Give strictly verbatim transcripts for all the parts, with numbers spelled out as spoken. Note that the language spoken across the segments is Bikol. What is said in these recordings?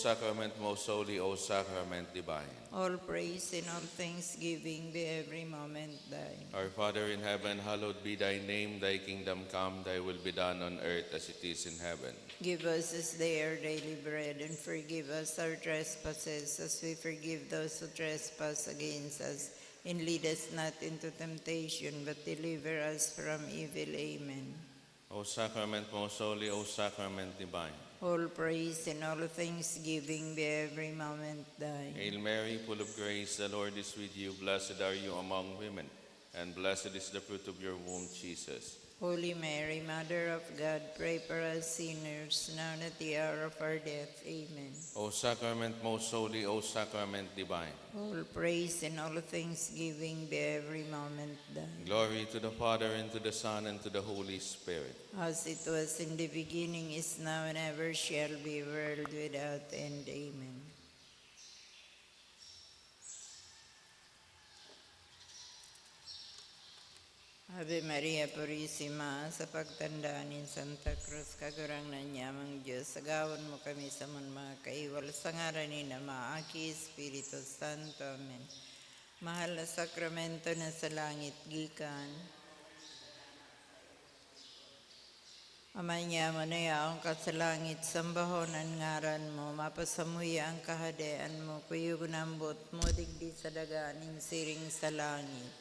Sacrament most holy, O Sacrament divine. All praise and all thanksgiving be every moment thine. Our Father in heaven, hallowed be thy name. Thy kingdom come, thy will be done on earth as it is in heaven. Give us this day our daily bread, and forgive us our trespasses, as we forgive those who trespass against us. And lead us not into temptation, but deliver us from evil. Amen. O Sacrament most holy, O Sacrament divine. All praise and all thanksgiving be every moment thine. Hail Mary, full of grace, the Lord is with you. Blessed are you among women, and blessed is the fruit of your womb, Jesus. Holy Mary, Mother of God, pray for us sinners, now and at the hour of our death. Amen. O Sacrament most holy, O Sacrament divine. All praise and all thanksgiving be every moment thine. Glory to the Father, and to the Son, and to the Holy Spirit. As it was in the beginning, is now, and ever shall be, world without end. Amen. Ave Maria Purisima, sa pagtanda nin Santa Cruz, Kagurangnan nyamong Dios, agawon mo kami sa mga kaiwal, sa ngaran ni Ama, Aki, Espiritu Santo. Amen. Mahal na sakramento na sa langit gikan. Ama nyamo na yaon ka sa langit, sambahon an ngaran mo, mapasamuya an kahadean mo, kuyogon an boot mo digdi sa daga nin siring sa langit.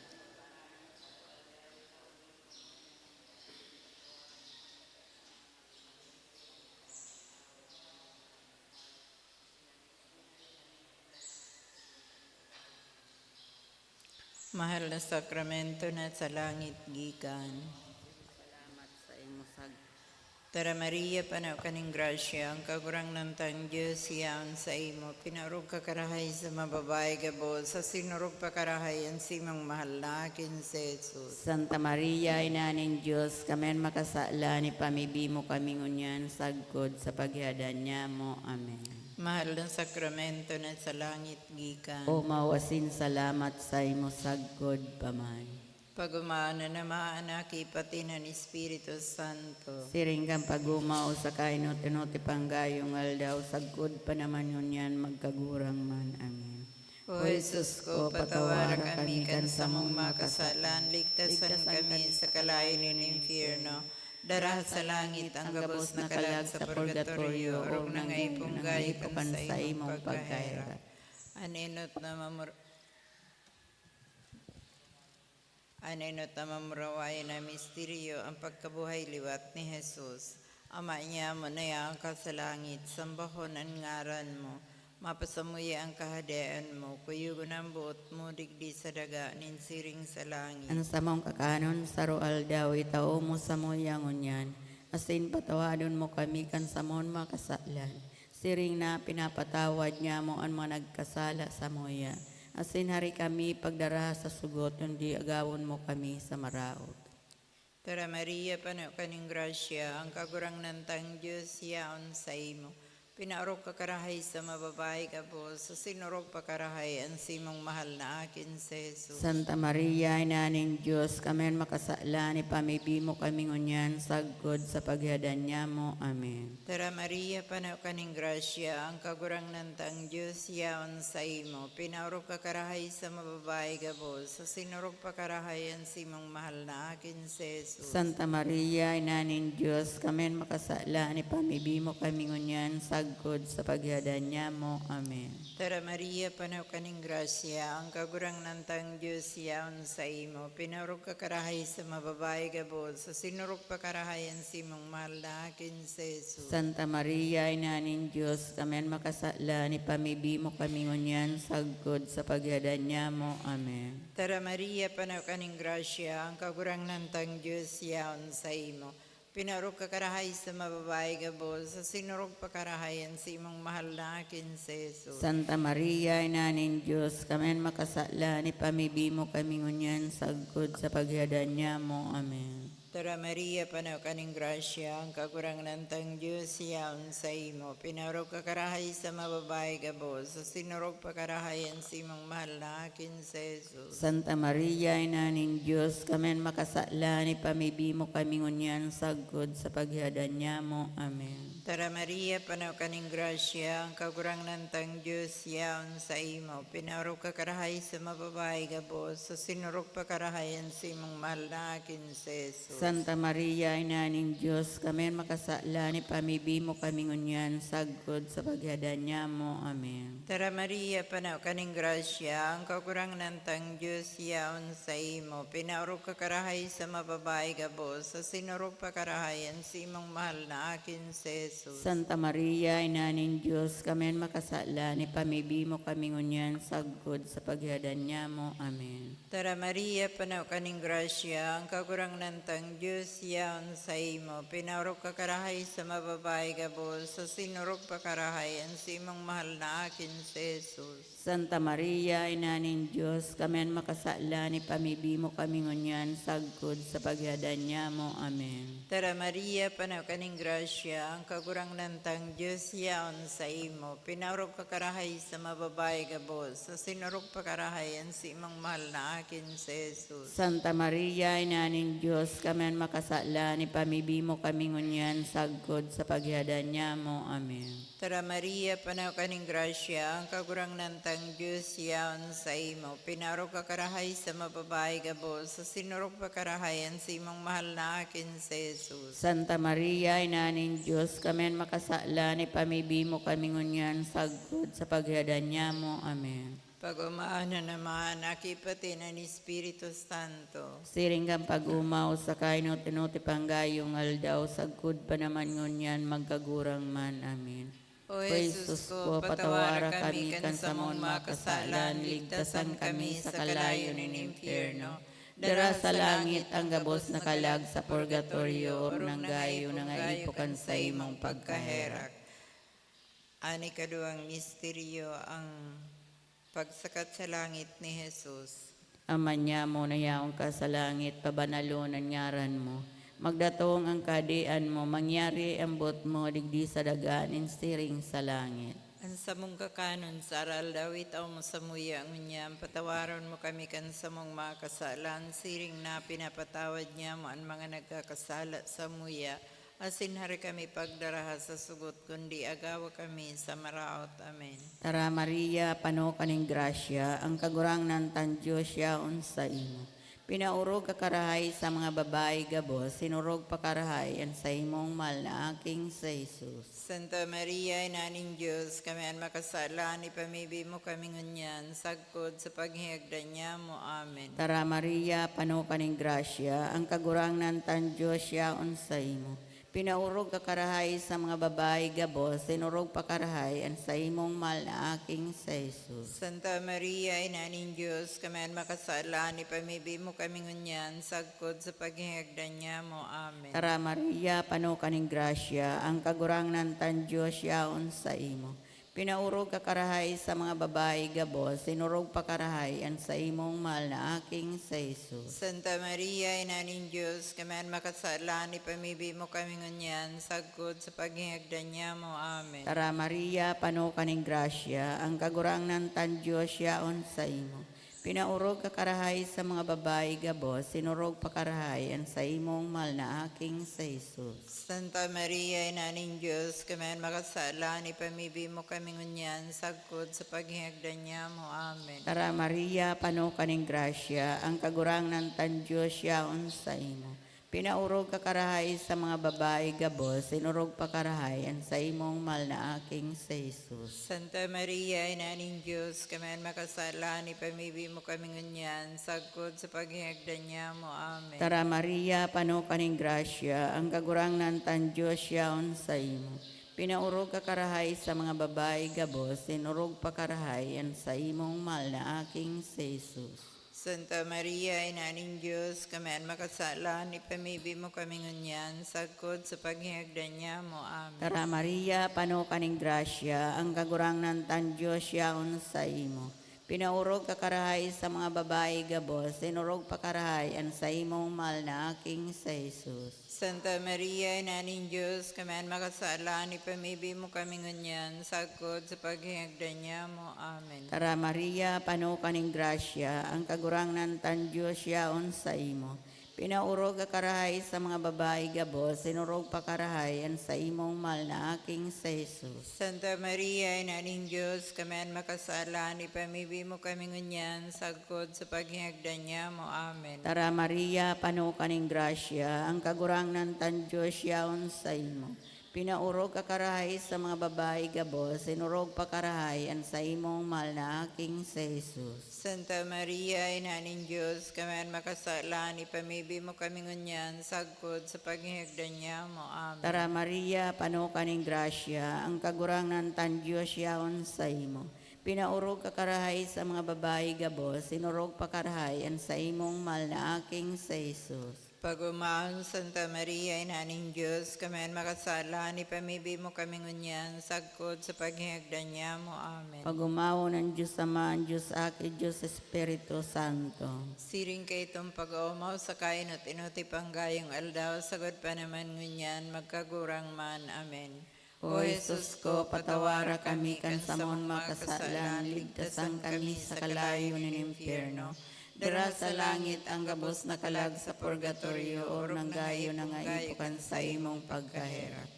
Mahal na sakramento na sa langit gikan. Salamat sa imo sag- Tara Maria, pano ka nin grasya, ang Kagurangnan tang Dios yaon sa imo. Pinaorog ka karahay sa mga babayi gabos, asin orog pa karahay an simong mahal na akin si Jesus. Santa Maria, Ina nin Dios, kami an makasalan, ipamibi mo kami ngunyan sagkod sa paghihadan nyamo. Amen. Mahal na sakramento na sa langit gikan. O mawasin salamat sa imo sagkod pa man. Pag-omaon na naman, Aki, pati na an Espiritu Santo. Siring kan pag-omaw sa kainot-inot ipang gayong aldaw, sagkod pa naman ngunyan, magkagurang man. Amen. O Jesus ko, patawara kami kan samong mga kasalan, ligtasan kami sa kalayo nin impyerno. Dara sa langit ang gabos na kalag sa purgatorio, orog na nga ipong gayo kan saimong pagkaherak. An enot na mamor-, an enot na mamurawayon na misteryo, ang pagkabuhay liwat ni Jesus. Ama nyamo na yaon ka sa langit, sambahon an ngaran mo. Mapasamuya an kahadean mo, kuyogon an boot mo digdi sa daga nin siring sa langit. An samong kakanon sa aroaldaw, itao mo samuya ngunyan, asin patawadon mo kami kan samong mga kasalan, siring na pinapatawad nyamo an mga nagkasala samuya. Asin hari kami pagdara sa sugot, kundi agawon mo kami sa maraot. Tara Maria, pano ka nin grasya, ang Kagurangnan tang Dios yaon saimo. Pinaorog ka karahay sa mga babayi gabos, asin orog pa karahay an simong mahal na akin si Jesus. Santa Maria, Ina nin Dios, kami an makasalan, ipamibi mo kami ngunyan sagkod sa paghihadan nyamo. Amen. Tara Maria, pano ka nin grasya, ang Kagurangnan tang Dios yaon saimo. Pinaorog ka karahay sa mga babayi gabos, asin orog pa karahay an simong mahal na akin si Jesus. Santa Maria, Ina nin Dios, kami an makasalan, ipamibi mo kami ngunyan sagkod sa paghihadan nyamo. Amen. Tara Maria, pano ka nin grasya, ang Kagurangnan tang Dios yaon saimo. Pinaorog ka karahay sa mga babayi gabos, asin orog pa karahay an simong mahal na akin si Jesus. Santa Maria, Ina nin Dios, kami an makasalan, ipamibi mo kami ngunyan sagkod sa paghihadan nyamo. Amen. Tara Maria, pano ka nin grasya, ang Kagurangnan tang Dios yaon saimo. Pinaorog ka karahay sa mga babayi gabos, asin orog pa karahay an simong mahal na akin si Jesus. Santa Maria, Ina nin Dios, kami an makasalan, ipamibi mo kami ngunyan sagkod sa paghihadan nyamo. Amen. Tara Maria, pano ka ning grasya, ang Kagurangnan tang Dios yaon saimo. Pinaorog ka karahay sa mga babayi gabos, asin orog pa karahay an simong mahal na aki, si Jesus. Santa Maria, Ina nin Dios, kami an makasalan, ipamibi mo kami ngunyan sagkod sa paghihadan nyamo. Amen. Tara Maria, pano ka ning grasya, ang Kagurangnan tang Dios yaon saimo. Pinaorog ka karahay sa mga babayi gabos, asin orog pa karahay an simong mahal na aki, si Jesus. Santa Maria, Ina nin Dios, kami an makasalan, ipamibi mo kami ngunyan sagkod sa paghihadan nyamo. Amen. Tara Maria, pano ka ning grasya, ang Kagurangnan tang Dios yaon saimo. Pinaorog ka karahay sa mga babayi gabos, asin orog pa karahay an simong mahal na aki, si Jesus. Santa Maria, Ina nin Dios, kami an makasalan, ipamibi mo kami ngunyan sagkod sa paghihadan nyamo. Amen. Tara Maria, pano ka ning grasya, ang Kagurangnan tang Dios yaon saimo. Pinaorog ka karahay sa mga babayi gabos, asin orog pa karahay an simong mahal na aki, si Jesus. Santa Maria, Ina nin Dios, kami an makasalan, ipamibi mo kami ngunyan sagkod sa paghihadan nyamo. Amen. Tara Maria, pano ka ning grasya, ang Kagurangnan tang Dios yaon saimo. Pinaorog ka karahay sa mga babayi gabos, asin orog pa karahay an simong mahal na aki, si Jesus. Santa Maria, Ina nin Dios, kami an makasalan, ipamibi mo kami ngunyan sagkod sa paghihadan nyamo. Amen. Tara Maria, pano ka ning grasya, ang Kagurangnan tang Dios yaon saimo. Pinaorog ka karahay sa mga babayi gabos, asin orog pa karahay an simong mahal na aki, si Jesus. Santa Maria, Ina nin Dios, kami an makasalan, ipamibi mo kami ngunyan sagkod sa paghihadan nyamo. Amen. Pag-omahan na naman, aki pati na ni Espiritu Santo. Siring kan pag-omaw, saka inot-inot pang gayong aldaw, sagkod pa naman ngunyan, magkagurang man. Amen. O Jesus ko, patawara kami kan samong mga kasalan, ligtasan kami sa kalayo nin impyerno. Dara sa langit ang gabos na kalag sa purgatorio, orog na gayo na nga ipo kan saimong pagkaherak. An ikaduwang misteryo, ang pagsakat sa langit ni Jesus. Ama nyamo na yaon ka sa langit, pabanalon an ngaran mo. Magdatong an kahadean mo, mangyari an boot mo digdi sa daga nin siring sa langit. An samong kakanon sa aroaldaw itao mo samuya ngunyan, patawaron mo kami kan samong mga kasalan, siring na pinapatawad nyamo an mga nagkakasala samuya, asin hari kami pagdaraha sa sugot, kundi agawa kami sa maraot. Amen. Tara Maria, pano ka nin grasya, ang Kagurangnan tang Dios yaon saimo. Pinaorog ka karahay sa mga babayi gabos, asin orog pa karahay an saimong mahal na aking si Jesus. Santa Maria, Ina nin Dios, kami an makasalan, ipamibi mo kami ngunyan, sagkod sa paghihagdan nyamo. Amen. Tara Maria, pano ka nin grasya, ang Kagurangnan tang Dios yaon saimo. Pinaorog ka karahay sa mga babayi gabos, asin orog pa karahay an saimong mahal na aking si Jesus. Santa Maria, Ina nin Dios, kami an makasalan, ipamibi mo kami ngunyan, sagkod sa paghihagdan nyamo. Amen. Tara Maria, pano ka nin grasya, ang Kagurangnan tang Dios yaon saimo. Pinaorog ka karahay sa mga babayi gabos, asin orog pa karahay an saimong mahal na aking si Jesus. Santa Maria, Ina nin Dios, kami an makasalan, ipamibi mo kami ngunyan, sagkod sa paghihagdan nyamo. Amen. Tara Maria, pano ka nin grasya, ang Kagurangnan tang Dios yaon saimo. Pinaorog ka karahay sa mga babayi gabos, asin orog pa karahay an saimong mahal na aking si Jesus. Santa Maria, Ina nin Dios, kami an makasalan, ipamibi mo kami ngunyan, sagkod sa paghihagdan nyamo. Amen. Tara Maria, pano ka nin grasya, ang Kagurangnan tang Dios yaon saimo. Pinaorog ka karahay sa mga babayi gabos, asin orog pa karahay an saimong mahal na aking si Jesus. Santa Maria, Ina nin Dios, kami an makasalan, ipamibi mo kami ngunyan, sagkod sa paghihagdan nyamo. Amen. Tara Maria, pano ka nin grasya, ang Kagurangnan tang Dios yaon saimo. Pinaorog ka karahay sa mga babayi gabos, asin orog pa karahay an saimong mahal na aking si Jesus. Santa Maria, Ina nin Dios, kami an makasalan, ipamibi mo kami ngunyan, sagkod sa paghihagdan nyamo. Amen. Tara Maria, pano ka nin grasya, ang Kagurangnan tang Dios yaon saimo. Pinaorog ka karahay sa mga babayi gabos, sinorog pa karahay an saimong mahal na aking si Jesus. Santa Maria, Ina nin Dios, kami an makasala, ipamibi mo kami ngunyan, sagkod sa paghingagdan niamo. Amen. Tara, Maria, pano ka nin grasya, ang Kagurangnan tang Dios yaon saimo. Pinaorog ka karahay sa mga babayi gabos, sinorog pa karahay an saimong mahal na aking si Jesus. Santa Maria, Ina nin Dios, kami an makasala, ipamibi mo kami ngunyan, sagkod sa paghingagdan niamo. Amen. Tara, Maria, pano ka nin grasya, ang Kagurangnan tang Dios yaon saimo. Pinaorog ka karahay sa mga babayi gabos, sinorog pa karahay an saimong mahal na aking si Jesus. Santa Maria, Ina nin Dios, kami an makasala, ipamibi mo kami ngunyan, sagkod sa paghingagdan niamo. Amen. Tara, Maria, pano ka nin grasya, ang Kagurangnan tang Dios yaon saimo. Pinaorog ka karahay sa mga babayi gabos, sinorog pa karahay an saimong mahal na aking si Jesus. Pag-omawon, Santa Maria, Ina nin Dios, kami an makasala, ipamibi mo kami ngunyan, sagkod sa paghingagdan niamo. Amen. Pag-omawon an Dios Ama, an Dios Aki, Dios Espiritu Santo. Siring kaitong pag-oomaw sa kainot-inoti panggayong aldaw, sagkod pa naman ngunyan, magkagurang man. Amen. O Jesus ko, patawara kami kan samong mga kasalan, ligtasan kami sa kalayo nin impyerno. Dara sa langit ang gabos na kalag sa purgatorio, orog na nga ipogayo kan saimong pagkaherak.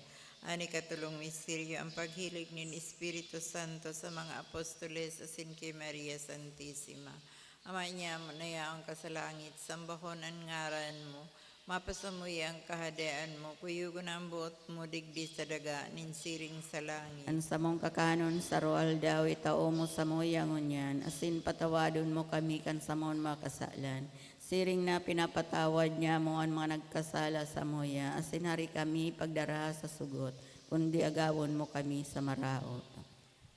An ikatolong misteryo, ang paghilig nin Espiritu Santo sa mga apostoles asin ki Maria Santisima. Ama niamo na yaon ka sa langit, sambahon an ngaran mo. Mapasamuya an Kahadean mo, kuyogon an boot mo digdi sa daga nin siring sa langit. An samong kakanon sa aroaldaw itao mo samuya ngunyan, asin patawadon mo kami kan samong mga kasalan, siring na pinapatawad niamo an mga nagkasala samuya, asin hari kami pagdaraha sa sugot, kundi agawon mo kami sa maraot.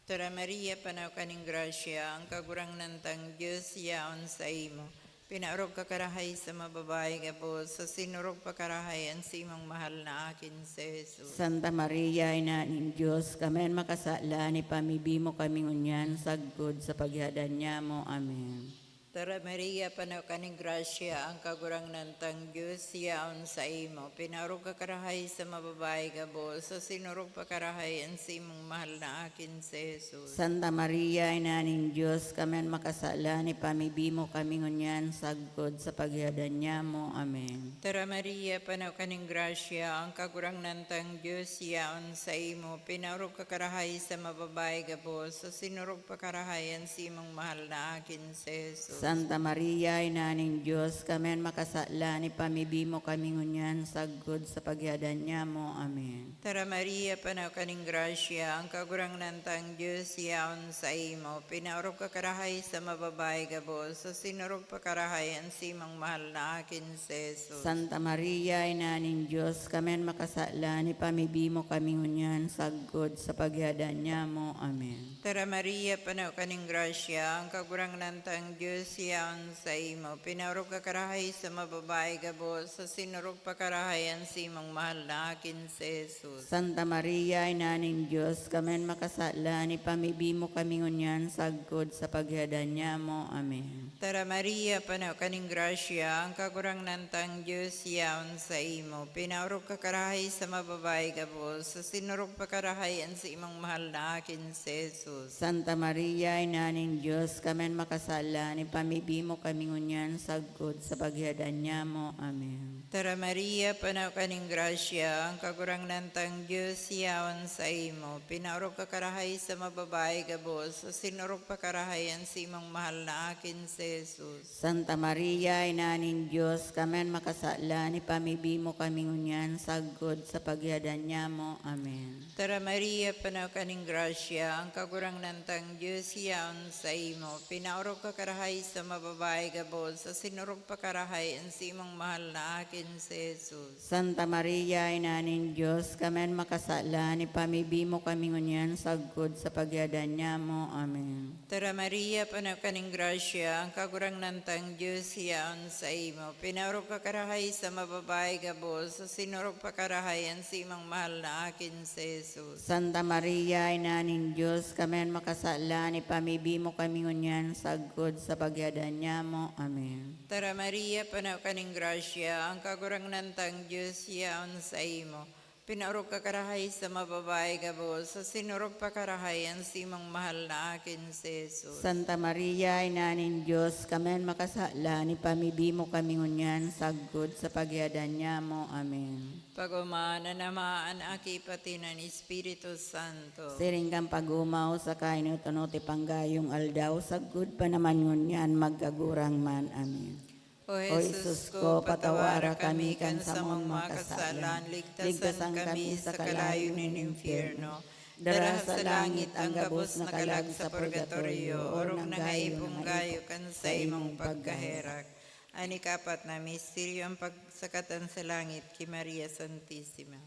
Tara, Maria, panaw ka nin grasya, ang Kagurangnan tang Dios yaon saimo. Pinaorog ka karahay sa mga babayi gabos, asin orog pa karahay an saimong mahal na akin si Jesus. Santa Maria, Ina nin Dios, kami an makasalan, ipamibi mo kami ngunyan sagkod sa paghihadan niamo. Amen. Tara, Maria, pano ka nin grasya, ang Kagurangnan tang Dios yaon saimo. Pinaorog ka karahay sa mga babayi gabos, asin orog pa karahay an saimong mahal na akin si Jesus. Santa Maria, Ina nin Dios, kami an makasalan, ipamibi mo kami ngunyan sagkod sa paghihadan niamo. Amen. Tara, Maria, pano ka nin grasya, ang Kagurangnan tang Dios yaon saimo. Pinaorog ka karahay sa mga babayi gabos, asin orog pa karahay an saimong mahal na akin si Jesus. Santa Maria, Ina nin Dios, kami an makasalan, ipamibi mo kami ngunyan sagkod sa paghihadan niamo. Amen. Tara, Maria, pano ka nin grasya, ang Kagurangnan tang Dios yaon saimo. Pinaorog ka karahay sa mga babayi gabos, asin orog pa karahay an saimong mahal na akin si Jesus. Santa Maria, Ina nin Dios, kami an makasalan, ipamibi mo kami ngunyan sagkod sa paghihadan niamo. Amen. Tara, Maria, pano ka nin grasya, ang Kagurangnan tang Dios yaon saimo. Pinaorog ka karahay sa mga babayi gabos, asin orog pa karahay an saimong mahal na akin si Jesus. Santa Maria, Ina nin Dios, kami an makasalan, ipamibi mo kami ngunyan sagkod sa paghihadan niamo. Amen. Tara, Maria, pano ka nin grasya, ang Kagurangnan tang Dios yaon saimo. Pinaorog ka karahay sa mga babayi gabos, asin orog pa karahay an saimong mahal na akin si Jesus. Santa Maria, Ina nin Dios, kami an makasalan, ipamibi mo kami ngunyan sagkod sa paghihadan niamo. Amen. Tara, Maria, pano ka nin grasya, ang Kagurangnan tang Dios yaon saimo. Pinaorog ka karahay sa mga babayi gabos, asin orog pa karahay an saimong mahal na akin si Jesus. Santa Maria, Ina nin Dios, kami an makasalan, ipamibi mo kami ngunyan sagkod sa paghihadan niamo. Amen. Tara, Maria, pano ka nin grasya, ang Kagurangnan tang Dios yaon saimo. Pinaorog ka karahay sa mga babae gabos, asin orog pa karahay an simong mahal na akin si Jesus. Santa Maria, Ina nin Dios, kami an makasalan, ipamibi mo kami ngunyan sagkod sa paghihadan nyamo. Amen. Tara Maria, pano ka ning grasya, ang Kagurangnan tang Dios yaon saimo. Pinaorog ka karahay sa mga babae gabos, asin orog pa karahay an simong mahal na akin si Jesus. Santa Maria, Ina nin Dios, kami an makasalan, ipamibi mo kami ngunyan sagkod sa paghihadan nyamo. Amen. Tara Maria, pano ka ning grasya, ang Kagurangnan tang Dios yaon saimo. Pinaorog ka karahay sa mga babae gabos, asin orog pa karahay an simong mahal na akin si Jesus. Santa Maria, Ina nin Dios, kami an makasalan, ipamibi mo kami ngunyan sagkod sa paghihadan nyamo. Amen. Pag-omahan an Ama, an Aki, pati an Espiritu Santo. Siring kan pag-omaw sa kainot-unot ipanggayong aldaw, sagkod pa naman ngunyan, magkagurang man. Amen. O Jesus ko, patawara kami kan samong mga kasalan, ligtasan kami sa kalayo nin impyerno. Dara sa langit ang gabos na kalag sa purgatorio, orog na nga ipong gayo kan saimong pagkaherak. An ikapat na misteryo, an pagsakatan sa langit ki Maria Santisima.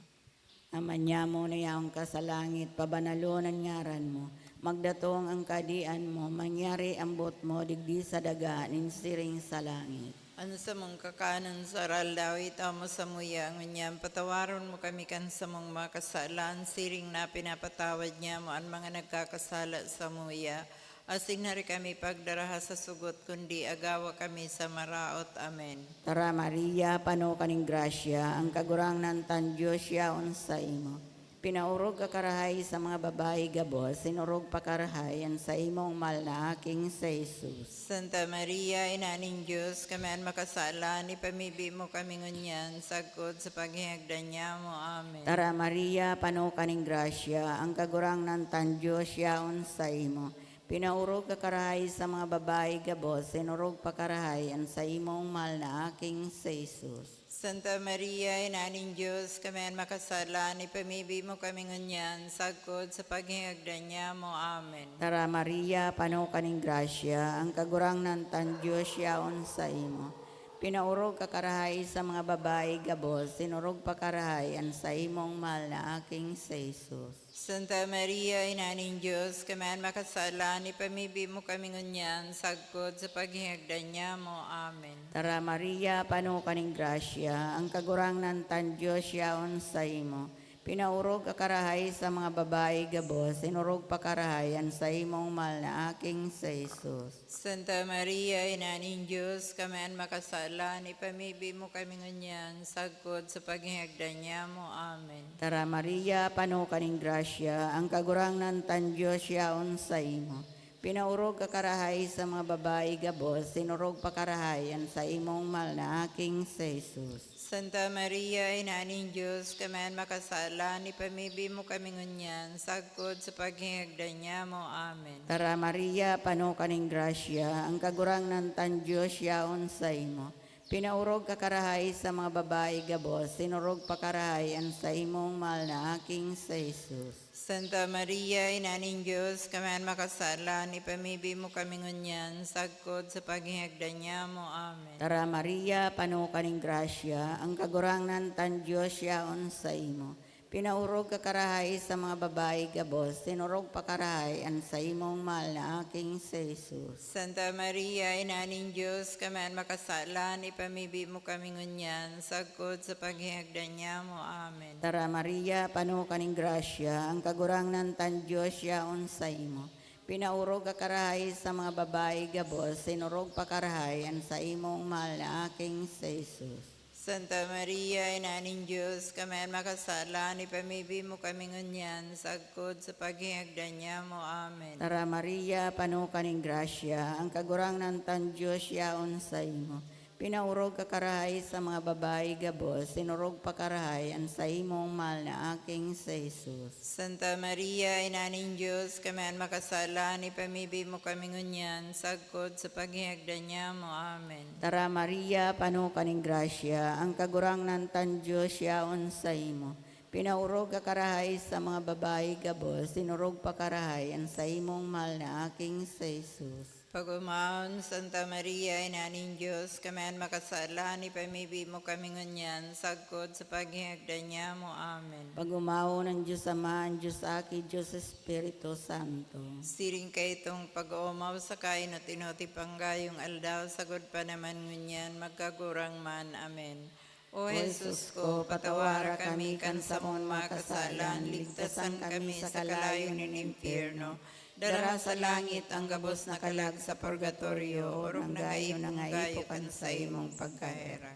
Ama nyamo na yaon ka sa langit, pabanalon an ngaran mo. Magdatong an kaadian mo, mangyari an boot mo digdi sa daga nin siring sa langit. An samong kakanon sa aroaldaw, itao mo samuya ngunyan. Patawaron mo kami kan samong mga kasalan, siring na pinapatawad nyamo an mga nagkakasala samuya. Asin hari kami pagdaraha sa sugot, kundi agawa kami sa maraot. Amen. Tara, Maria, pano ka nin grasya, ang Kagurangnan tan Dios yaon saimo. Pinaorog ka karahay sa mga babayi gabos, sinorog pa karahay an saimong mahal na aking si Jesus. Santa Maria, Ina nin Dios, kami an makasalan, ipamibi mo kami ngunyan, sagkod sa paghingagdan nyamo. Amen. Tara, Maria, pano ka nin grasya, ang Kagurangnan tan Dios yaon saimo. Pinaorog ka karahay sa mga babayi gabos, sinorog pa karahay an saimong mahal na aking si Jesus. Santa Maria, Ina nin Dios, kami an makasalan, ipamibi mo kami ngunyan, sagkod sa paghingagdan nyamo. Amen. Tara, Maria, pano ka nin grasya, ang Kagurangnan tan Dios yaon saimo. Pinaorog ka karahay sa mga babayi gabos, sinorog pa karahay an saimong mahal na aking si Jesus. Santa Maria, Ina nin Dios, kami an makasalan, ipamibi mo kami ngunyan, sagkod sa paghingagdan nyamo. Amen. Tara, Maria, pano ka nin grasya, ang Kagurangnan tan Dios yaon saimo. Pinaorog ka karahay sa mga babayi gabos, sinorog pa karahay an saimong mahal na aking si Jesus. Santa Maria, Ina nin Dios, kami an makasalan, ipamibi mo kami ngunyan, sagkod sa paghingagdan nyamo. Amen. Tara, Maria, pano ka nin grasya, ang Kagurangnan tan Dios yaon saimo. Pinaorog ka karahay sa mga babayi gabos, sinorog pa karahay an saimong mahal na aking si Jesus. Santa Maria, Ina nin Dios, kami an makasalan, ipamibi mo kami ngunyan, sagkod sa paghingagdan nyamo. Amen. Tara, Maria, pano ka nin grasya, ang Kagurangnan tan Dios yaon saimo. Pinaorog ka karahay sa mga babayi gabos, sinorog pa karahay an saimong mahal na aking si Jesus. Santa Maria, Ina nin Dios, kami an makasalan, ipamibi mo kami ngunyan, sagkod sa paghingagdan nyamo. Amen. Tara, Maria, pano ka nin grasya, ang Kagurangnan tan Dios yaon saimo. Pinaorog ka karahay sa mga babayi gabos, sinorog pa karahay an saimong mahal na aking si Jesus. Santa Maria, Ina nin Dios, kami an makasalan, ipamibi mo kami ngunyan, sagkod sa paghingagdan nyamo. Amen. Tara, Maria, pano ka nin grasya, ang Kagurangnan tan Dios yaon saimo. Pinaorog ka karahay sa mga babayi gabos, sinorog pa karahay an saimong mahal na aking si Jesus. Santa Maria, Ina nin Dios, kami an makasalan, ipamibi mo kami ngunyan, sagkod sa paghingagdan nyamo. Amen. Tara, Maria, pano ka nin grasya, ang Kagurangnan tan Dios yaon saimo. Pinaorog ka karahay sa mga babayi gabos, sinorog pa karahay an saimong mahal na aking si Jesus. Santa Maria, Ina nin Dios, kami an makasalan, ipamibi mo kami ngunyan, sagkod sa paghingagdan nyamo. Amen. Tara, Maria, pano ka nin grasya, ang Kagurangnan tan Dios yaon saimo. Pinaorog ka karahay sa mga babayi gabos, sinorog pa karahay an saimong mahal na aking si Jesus. Pag-umawon, Santa Maria, Ina nin Dios, kami an makasalan, ipamibi mo kami ngunyan, sagkod sa paghihagdan niamo. Amen. Pag-umawon an Dios Ama, an Dios Aki, Dios Espiritu Santo. Siring kaitong pag-oomaw sa kainot-inoti panggayong aldaw, sagod pa naman ngunyan, magkagurang man. Amen. O Jesus ko, patawara kami kan samong mga kasalan, ligtasan kami sa kalayo nin impyerno. Dara sa langit ang gabos na kalag sa purgatorio, orog na ngaipo kan saimong pagkaherak.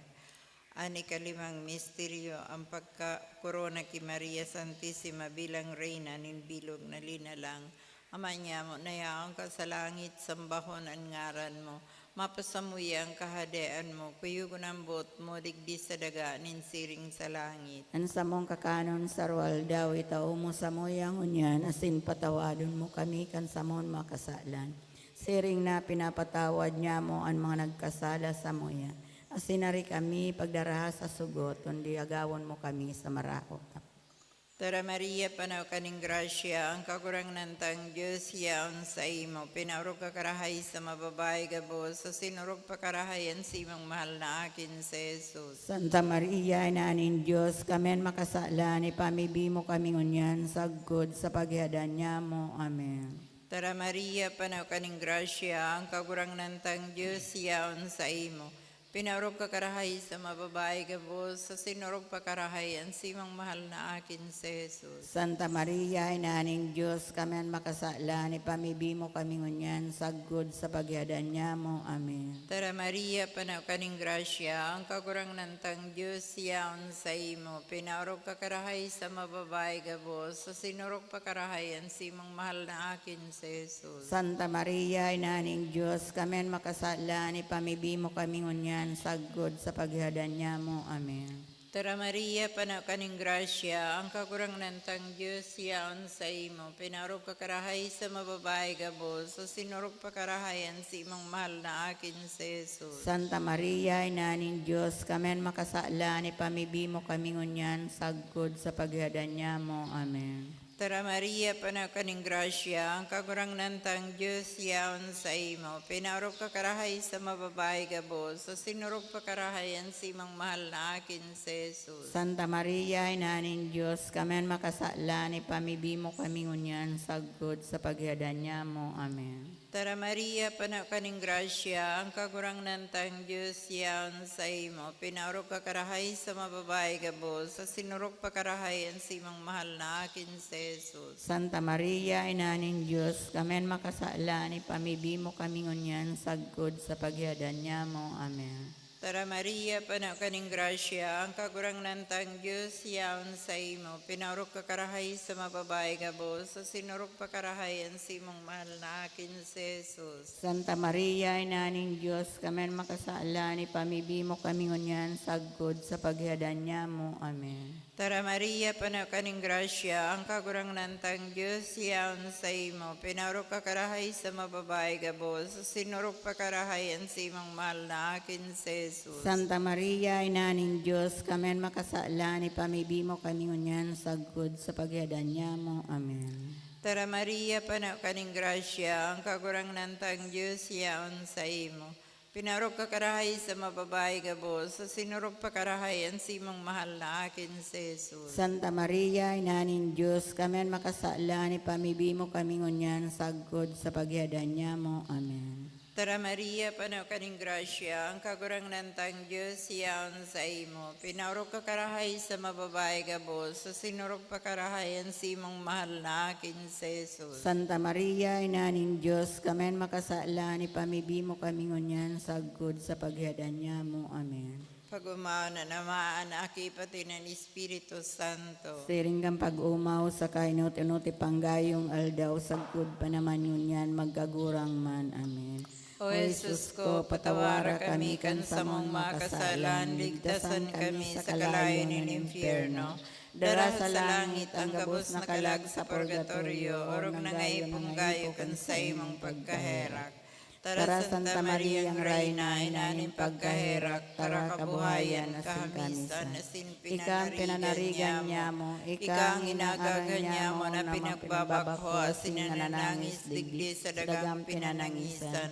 An ikalimang misteryo, ang pagkakorona ki Maria Santisima bilang Reyna nin bilog na linalang. Ama niamo na yaon ka sa langit, sambahon an ngaran mo. Mapasamuya an kahadean mo, kuyogon an boot mo digdi sa daga nin siring sa langit. An samong kakanon sa aroaldaw, itao mo samuya ngunyan, asin patawadon mo kami kan samong mga kasalan. Siring na pinapatawad niamo an mga nagkasala samuya. Asin ari kami pagdaraha sa sugot, kundi agawon mo kami sa maraot. Tara Maria, panaw ka nin grasya, ang Kagurangnan tang Dios yaon saimo. Pinaorog ka karahay sa mga babayi gabos, asin orog pa karahay an simong mahal na akin si Jesus. Santa Maria, Ina nin Dios, kami an makasalan, ipamibi mo kami ngunyan sagkod sa paghihadan niamo. Amen. Tara Maria, panaw ka nin grasya, ang Kagurangnan tang Dios yaon saimo. Pinaorog ka karahay sa mga babayi gabos, asin orog pa karahay an simong mahal na akin si Jesus. Santa Maria, Ina nin Dios, kami an makasalan, ipamibi mo kami ngunyan sagkod sa paghihadan niamo. Amen. Tara Maria, panaw ka nin grasya, ang Kagurangnan tang Dios yaon saimo. Pinaorog ka karahay sa mga babayi gabos, asin orog pa karahay an simong mahal na akin si Jesus. Santa Maria, Ina nin Dios, kami an makasalan, ipamibi mo kami ngunyan sagkod sa paghihadan niamo. Amen. Tara Maria, panaw ka nin grasya, ang Kagurangnan tang Dios yaon saimo. Pinaorog ka karahay sa mga babayi gabos, asin orog pa karahay an simong mahal na akin si Jesus. Santa Maria, Ina nin Dios, kami an makasalan, ipamibi mo kami ngunyan sagkod sa paghihadan niamo. Amen. Tara Maria, panaw ka nin grasya, ang Kagurangnan tang Dios yaon saimo. Pinaorog ka karahay sa mga babayi gabos, asin orog pa karahay an simong mahal na akin si Jesus. Santa Maria, Ina nin Dios, kami an makasalan, ipamibi mo kami ngunyan sagkod sa paghihadan niamo. Amen. Tara Maria, panaw ka nin grasya, ang Kagurangnan tang Dios yaon saimo. Pinaorog ka karahay sa mga babayi gabos, asin orog pa karahay an simong mahal na akin si Jesus. Santa Maria, Ina nin Dios, kami an makasalan, ipamibi mo kami ngunyan sagkod sa paghihadan niamo. Amen. Tara Maria, panaw ka nin grasya, ang Kagurangnan tang Dios yaon saimo. Pinaorog ka karahay sa mga babayi gabos, asin orog pa karahay an simong mahal na akin si Jesus. Santa Maria, Ina nin Dios, kami an makasalan, ipamibi mo kami ngunyan sagkod sa paghihadan niamo. Amen. Tara Maria, panaw ka nin grasya, ang Kagurangnan tang Dios yaon saimo. Pinaorog ka karahay sa mga babayi gabos, asin orog pa karahay an simong mahal na akin si Jesus. Santa Maria, Ina nin Dios, kami an makasalan, ipamibi mo kami ngunyan sagkod sa paghihadan niamo. Amen. Tara Maria, panaw ka nin grasya, ang Kagurangnan tang Dios yaon saimo. Pinaorog ka karahay sa mga babayi gabos, asin orog pa karahay an simong mahal na akin si Jesus. Santa Maria, Ina nin Dios, kami an makasalan, ipamibi mo kami ngunyan sagkod sa paghihadan niamo. Amen. Tara Maria, panaw ka nin grasya, ang Kagurangnan tang Dios yaon saimo. Pinaorog ka karahay sa mga babayi gabos, asin orog pa karahay an simong mahal na akin si Jesus. Santa Maria, Ina nin Dios, kami an makasalan, ipamibi mo kami ngunyan sagkod sa paghihadan niamo. Amen. Pag-umaw na naman, Aki, pati nin Espiritu Santo. Siring kan pag-umaw sa kainot-inoti panggayong aldaw, sagkod pa naman ngunyan, magkagurang man. Amen. O Jesus ko, patawara kami kan samong mga kasalan, ligtasan kami sa kalayo nin impyerno. Dara sa langit ang gabos na kalag sa purgatorio, orog na ngaipo kan saimong pagkaherak. Tara, Santa Maria, Reyna, Ina nin pagkaherak, tara, kabuhayan, asin kamisan. Ika an pinanarigan nyamo, ika an inagagan nyamo na pinagbabakho asin nananangis digdi sa dagang pinanangisan.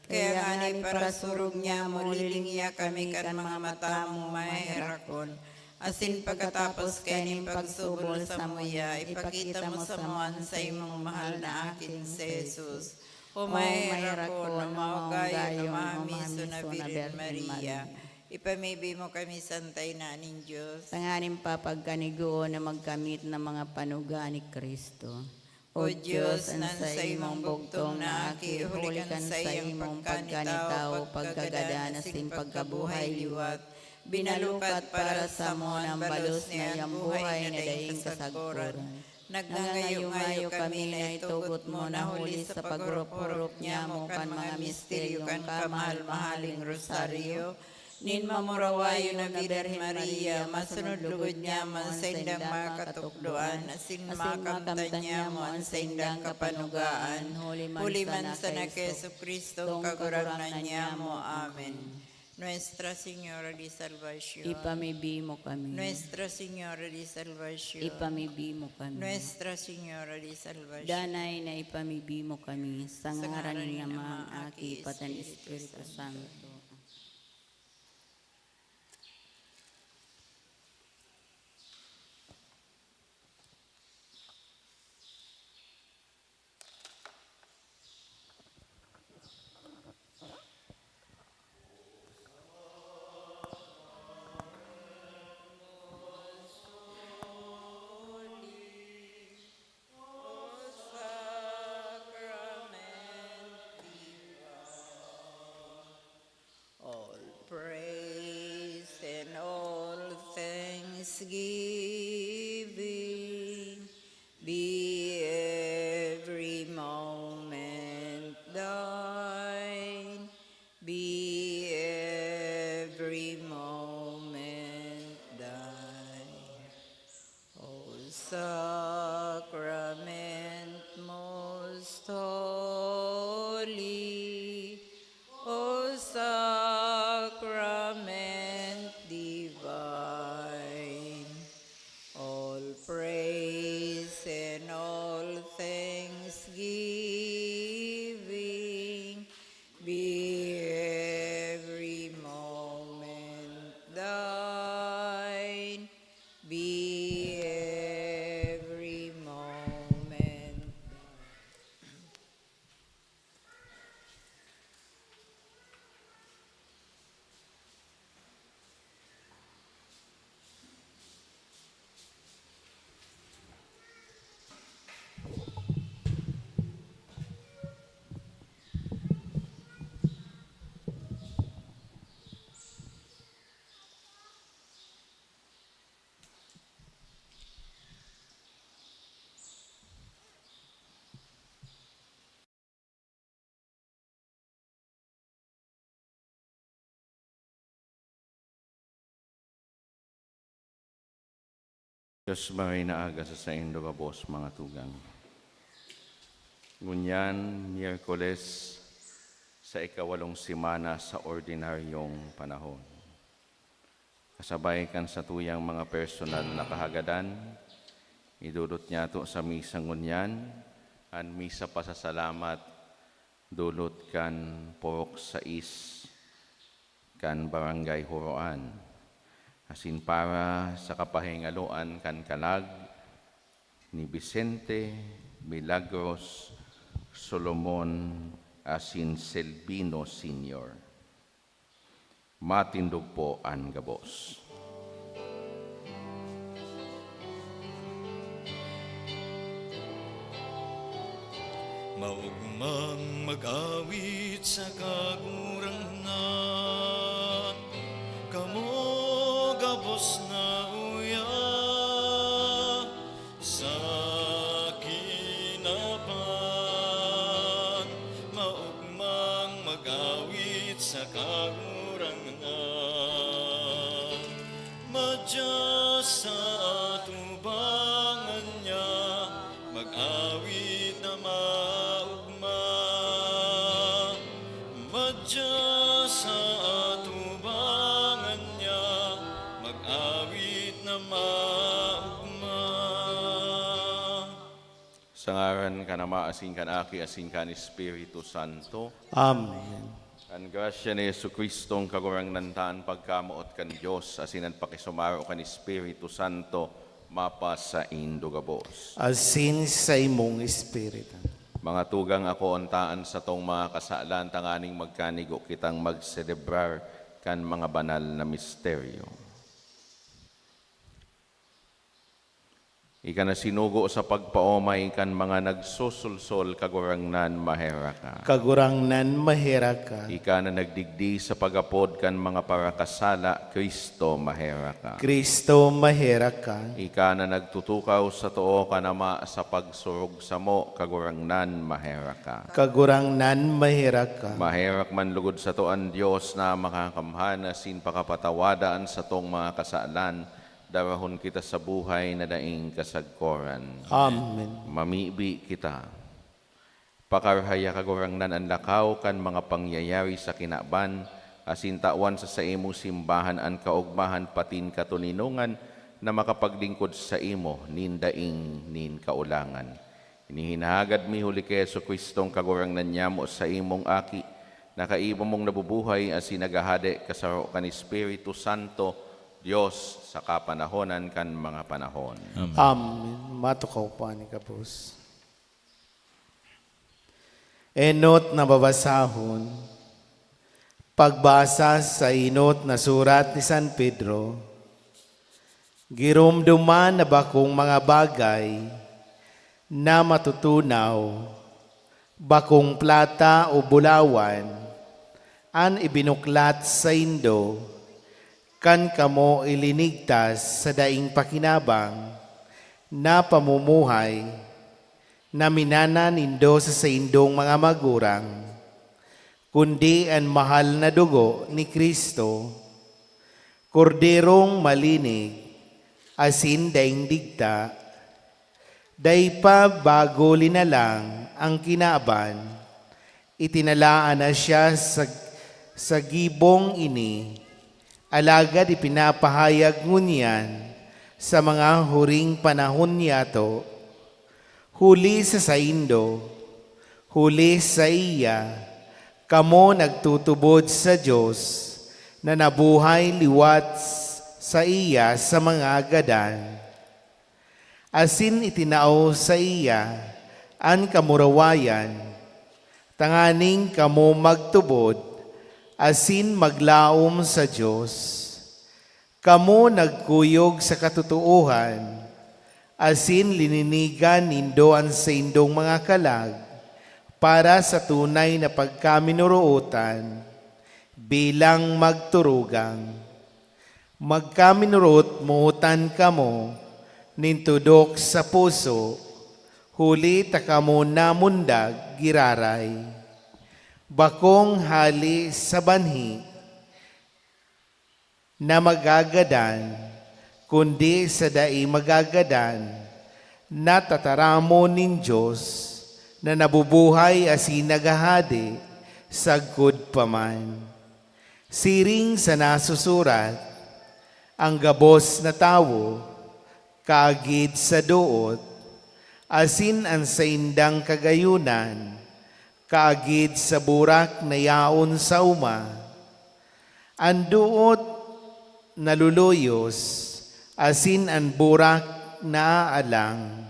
Kaya ngani, parasurog nyamo, lilingia kami kan mga mata mo maherakon. Asin pagkatapos kaining pagsubol samuya, ipakita mo samo an saimong mahal na aking si Jesus. O maherakon, o mahugayon, o mahamiso na Birhen Maria, ipamibi mo kami, Santa Ina nin Dios, tanganing papagkanigoon na magkamit na mga panuga ni Cristo. O Dios, an saimong bugtong na Aki, huli kan saimong pagkanitawo, pagkagadan asin pagkabuhay liwat, binalukat para samo an balos na iyang buhay na daing kasagkoran. Nagngangayo-ngayo kami na itugot mo na huli sa pagurop-hurop nyamo kan mga misteryo kan kamahal-mahaling rosaryo, nin mamurawayon na Birhen Maria, masunod lugod nyamo an saindang makatukdoan, asin makamtan nyamo an saindang kapanugaan, huli man sana ki Jesu-Cristo, Kagurangnan nyamo. Amen. Nuestra Señora de Salvacion. Ipamibi mo kami. Nuestra Señora de Salvacion. Ipamibi mo kami. Nuestra Señora de Salvacion. Danay na ipamibi mo kami, sa ngaran ni Ama, Aki, pati ni Espiritu Santo. All praise and all thanksgiving be every moment thine, be every moment thine. O Sacrament most holy, O Sacrament divine, all praise and all thanksgiving be every moment thine, be every moment. Dios maray na aga sa saindo gabos, mga tugang. Ngunyan, Miyerkules, sa ikawalong semana sa ordinaryong panahon. Kasabay kan satuyang mga personal na kahagadan, idodot niyato sa misa ngunyan an misa pasasalamat, dolot kan purok sais kan Barangay Huroan, asin para sa kapahingaloan kan kalag ni Vicente Milagros Solomon asin Selvino Senior. Matindog po an gabos. Maogmang mag-awit sa Kagurangnan, kamo gabos na uya sa kinaban, maogmang mag-awit sa Kagurangnan. Madya sa atubangan niya, mag-awit na maogma. Sa ngaran kan Ama, asin kan Aki, asin kan Espiritu Santo. Amen. An grasya ni Jesu-Cristong Kagurangnan ta, an pagkamoot kan Dios, asin an pakisumaro kan Espiritu Santo, mapasaindo gabos. Asin sa imong espiritu. Mga tugang, akoon ta an satong mga kasalan tanganing magkanigo kitang magselebrar kan mga banal na misteryo. Ika na sinugo sa pagpaomay kan mga nagsusulsol, Kagurangnan, maherak ka. Kagurangnan, maherak ka. Ika na nagdigdi sa pag-apod kan mga parakasala, Kristo, maherak ka. Kristo, maherak ka. Ika na nagtutukaw sa too kan Ama sa pagsurog samo, Kagurangnan, maherak ka. Kagurangnan, maherak ka. Maherak man lugod sato an Dios na makakamhan asin pakapatawada an satong mga kasalan, darahon kita sa buhay na daing kasagkoran. Amen. Mamibi kita. Pakarhaya, Kagurangnan, an lakaw kan mga pangyayari sa kinaban, asin tawan sa saimong simbahan an kaogmahan patin katoninongan na makapaglingkod saimo nin daing nin kaolangan. Ini hinahagad mi huli ki Jesu-Cristong Kagurangnan nyamo, saimong Aki, na kaiba mong nabubuhay asin naghahade kasaro kan Espiritu Santo, Dios, sa kapanahonan kan mga panahon. Amen. Matukaw pa ni gabos. Enot na babasahon. Pagbasa sa enot na surat ni San Pedro. Giromdoman na bakong mga bagay na matutunaw, bakong plata o bulawan, an ibinuklat saindo, kan kamo ilinigtas sa daing pakinabang na pamumuhay na minana nindo sa saindong mga magurang, kundi an mahal na dugo ni Cristo, Korderong malinig asin daing digta. Dai pa bago linalang ang kinaban, itinalaan na siya sa, sa gibong ini, alagad ipinapahayag ngunyan sa mga huring panahon niyato. Huli sa saindo, huli saiya, kamo nagtutubod sa Dios na nabuhay liwat saiya sa mga gadan. Asin itinao saiya an kamurawayan, tanganing kamo magtubod asin maglaom sa Dios. Kamo nagkuyog sa katotoohan, asin lininigan nindo an saindong mga kalag para sa tunay na pagkaminorootan bilang magturugang. Magkaminorot-mootan kamo nin tudok sa puso, huli ta kamo namundag giraray. Bakong hali sa banhi na magagadan, kundi sa dai magagadan, na tataramon nin Dios na nabubuhay asin naghahade sagkod pa man. Siring sa nasusurat, "Ang gabos na tawo, kaagid sa doot, asin an saindang kagayonan, kaagid sa burak na yaon sa oma. An doot naluluyos, asin an burak naaalang.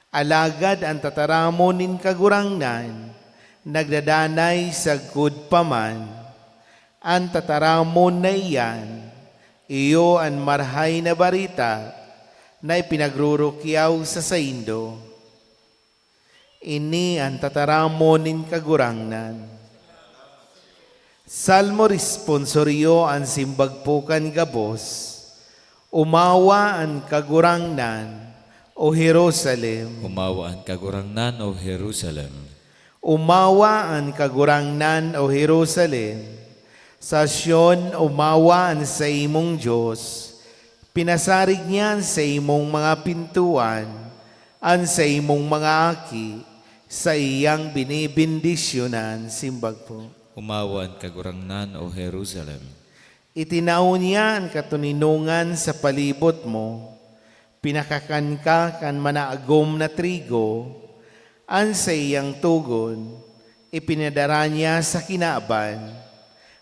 Alagad an tataramon nin Kagurangnan nagdadanay sagkod pa man. An tataramon na iyan, iyo an Marahay na Bareta na ipinagrurukyaw sa saindo." Ini an tataramon nin Kagurangnan. Salmo responsorio. An simbag po kan gabos, "Umawa an Kagurangnan, O Jerusalem." Umawa an Kagurangnan, O Jerusalem. Umawa an Kagurangnan, O Jerusalem. Sa Sion, umawa an saimong Dios. Pinasarig niya an saimong mga pintoan, an saimong mga aki, saiyang binibendisyonan. Simbag po. Umawa an Kagurangnan, O Jerusalem. Itinao niya an katoninongan sa palibot mo. Pinakakan ka kan managom na trigo, An saiyang togon, ipinadara niya sa kinaban,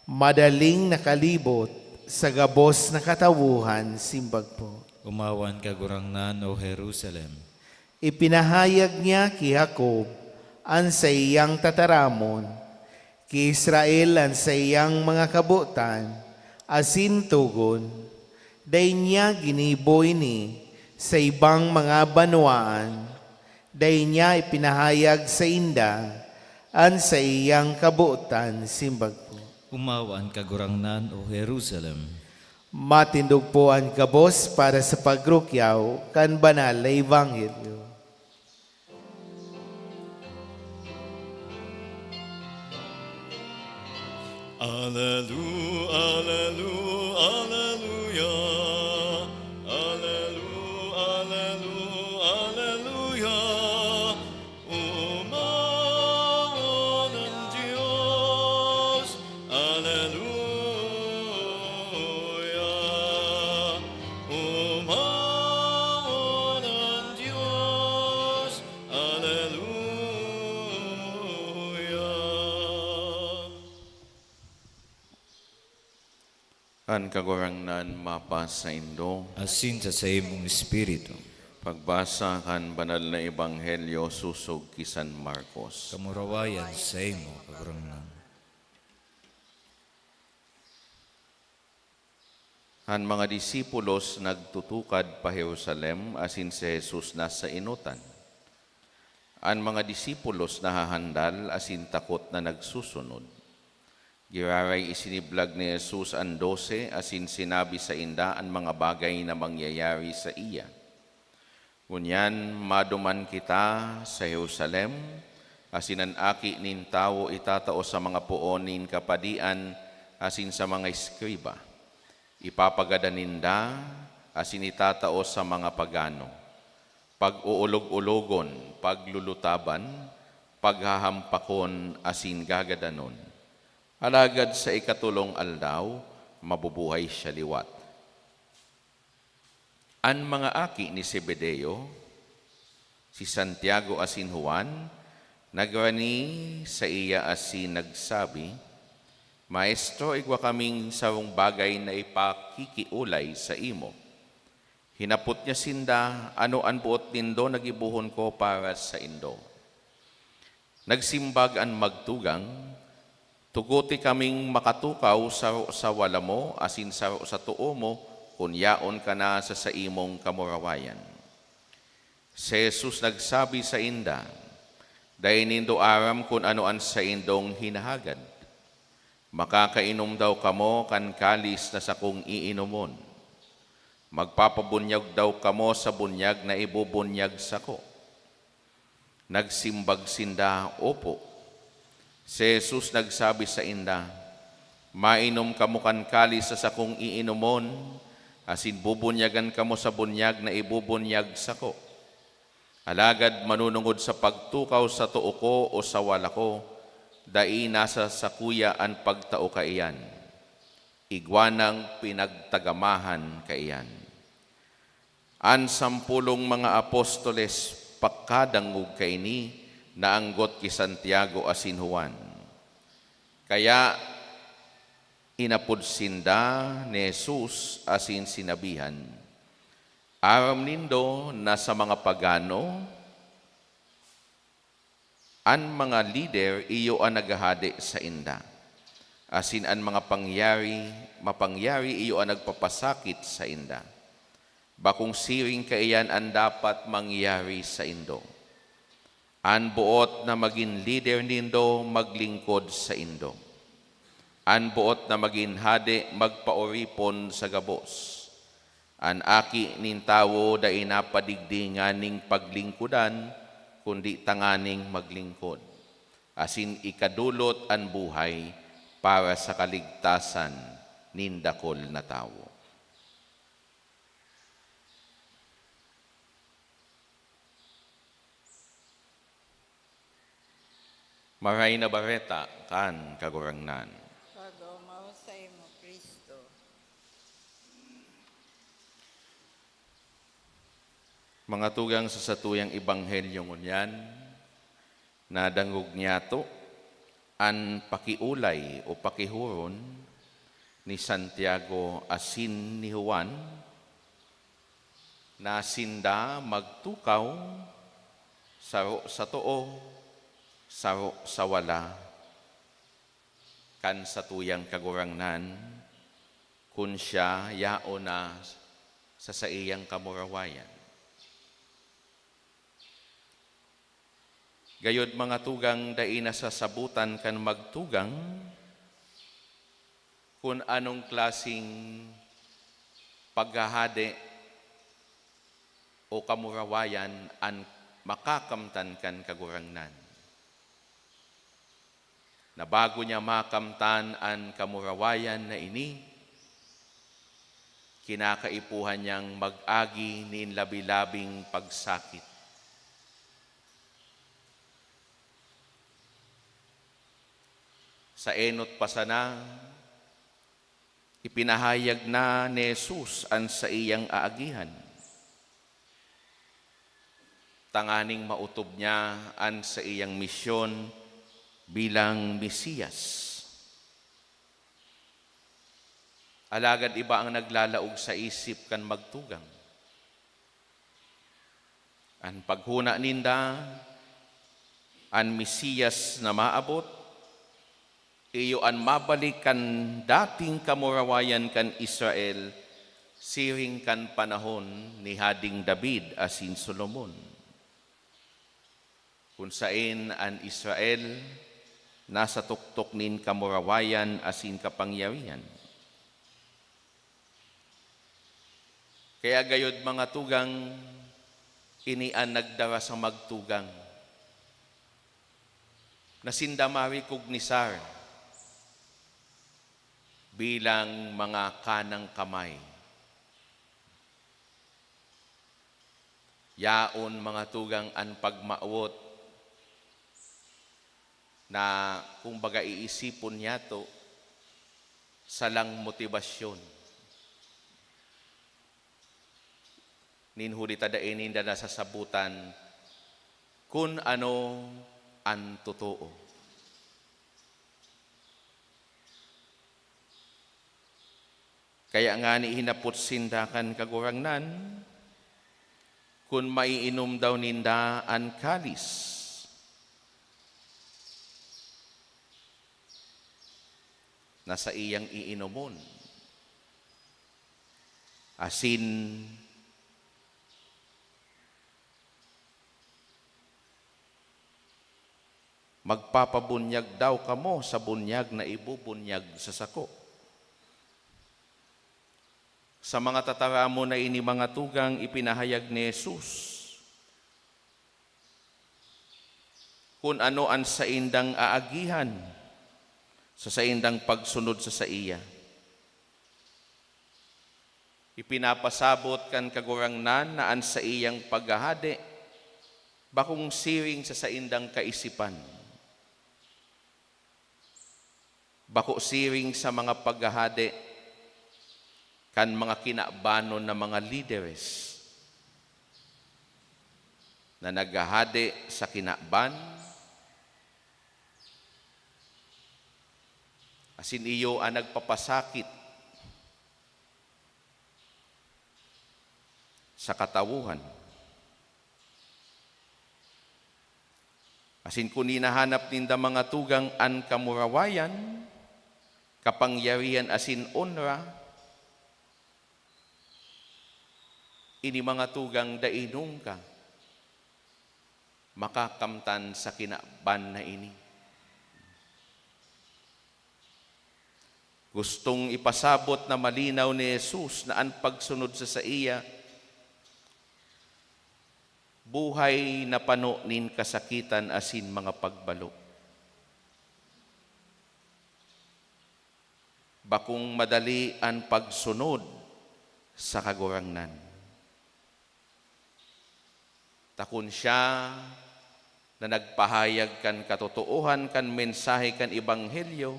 madaling nakalibot sa gabos na katawohan, simbag po. Omawan, Kagurangnan, O Jerusalem. Ipinahayag niya ki Jacob an saiyang tataramon, ki Israel an saiyang mga kabotan asin togon. Dai niya ginibo ini sa ibang mga banwaan, dai niya ipinahayag sainda an saiyang kabotan, simbag po. Omawa an Kagurangnan, O Jerusalem. Matindog po an gabos para sa pagrukyaw kan banal na ebanghelyo. Alelu, alelu, aleluya. Alelu, alelu, aleluya. Omawon an Dios. Aleluya. Omawon an Dios. Aleluya. An Kagurangnan mapasaindo. Asin sa saimong espiritu. Pagbasa kan Banal na Ebanghelyo sosog ki San Marcos. Kamurawayan saimo, Kagurangnan. An mga disipulos nagtutukad pa Jerusalem, asin si Jesus nasa enotan. An mga disipulos nahahandal asin takot na nagsusunod. Giraray isiniblag ni Jesus an dose asin sinabi sainda an mga bagay na mangyayari saiya. Ngunyan maduman kita sa Jerusalem, asin an Aki nin Tawo itatao sa mga poon nin kapadian asin sa mga eskriba. Ipapagadan ninda asin itatao sa mga pagano. Pag-oolog-ologon, paglulutaban, paghahampakon asin gagadanon. Alagad sa ikatolong aldaw, mabubuhay siya liwat. An mga aki ni Zebedeo, si Santiago asin Juan, nagrani saiya asin nagsabi, "Maestro, igwa kaming sarong bagay na ipakikiolay saimo." Hinapot niya sinda, "Ano an boot nindo na gibohon ko para saindo?" Nagsimbag an magtugang, "Tugote kaming makatukaw saro sa wala mo asin saro sa too mo, kun yaon ka na sa saimong kamurawayan." Si Jesus nagsabi sainda, "Dai nindo aram kun ano an saindong hinahagad. Makakainom daw kamo kan kalis na sakong iinomon. Magpapabunyag daw kamo sa bunyag na ibubunyag sako." Nagsimbag sinda, "Opo." Si Jesus nagsabi sainda, "Mainom kamo kan kalis na sakong iinomon, asin bubunyagan kamo sa bunyag na ibubunyag sako. Alagad manunungod sa pagtukaw sa too ko o sa wala ko, dai nasa sakuya an pagtao kaiyan. Igwa nang pinagtagamahan kaiyan." An sampolong mga apostoles pakadangog kaini naanggot ki Santiago asin Juan. Kaya inapod sinda ni Jesus asin sinabihan, "Aram nindo na sa mga pagano, an mga lider iyo an naghahade sainda, asin an mga pangyari, mapangyari iyo an nagpapasakit sainda. Bakong siring kaiyan an dapat mangyari saindo. An boot na magin lider nindo maglingkod saindo. An boot na magin hade magpaoripon sa gabos. An Aki nin Tawo dai napadigdi nganing paglingkodan, kundi tanganing maglingkod, asin ikadolot an buhay para sa kaligtasan nin dakul na tawo." Maray na Bareta kan Kagurangnan. Pag-omaw saimo, Cristo. Mga tugang, sa satuyang ebanghelyo ngunyan, Nadangog niyato an pakiolay o pakihuron ni Santiago asin ni Juan, na sinda magtukaw, saro sa too, saro sa wala, kan satuyang Kagurangnan, kun siya yaon na sa saiyang kamurawayan. Gayod, mga tugang, dai nasasabotan kan magtugang kun anong klaseng paghahade o kamurawayan an makakamtan kan Kagurangnan. Na bago niya makamtan an kamurawayan na ini, kinakaipuhan niyang mag-agi nin labi-labing pagsakit. Sa enot pa sana, ipinahayag na ni Jesus an saiyang aagihan. Tanganing maotob niya an saiyang misyon bilang Mesiyas. Alagad iba ang naglalaog sa isip kan magtugang. An paghona ninda, an Mesiyas na maabot, iyo an mabalik kan dating kamurawayan kan Israel, siring kan panahon ni Hading David asin Solomon, kun saen an Israel nasa tuktok nin kamurawayan asin kapangyarihan. Kaya gayod, mga tugang, ini an nagdara sa magtugang na sinda marikognisar bilang mga kanang kamay. Yaon, mga tugang, an pagmawot na, kumbaga, iisipon niyato salang motibasyon. Nin huli ta dai ninda nasasabotan kun ano an totoo. Kaya ngani hinapot sinda kan Kagurangnan kun maiinom daw ninda an kalis na saiyang iinomon, asin magpapabunyag daw kamo sa bunyag na ibubunyag sa sako. Sa mga tataramon na ini, mga tugang, ipinahayag ni Jesus kun ano an saindang aagihan sa saindang pagsunod sa saiya. Ipinapasabot kan Kagurangnan na an saiyang paghahade bakong siring sa saindang kaisipan. Bako siring sa mga paghahade kan mga kinabanon na mga lideres na naghahade sa kinaban, asin iyo an nagpapasakit sa katawohan. Asin kun hinahanap ninda, mga tugang, an kamurawayan, kapangyarihan asin onra, ini, mga tugang, dai nungka makakamtan sa kinaban na ini. Gustong ipasabot na malinaw ni Jesus na an pagsunod sa saiya, buhay na pano nin kasakitan asin mga pagbalo. Bakong madali an pagsunod sa Kagurangnan. Ta kun siya na nagpahayag kan katotoohan kan mensahe kan ebanghelyo,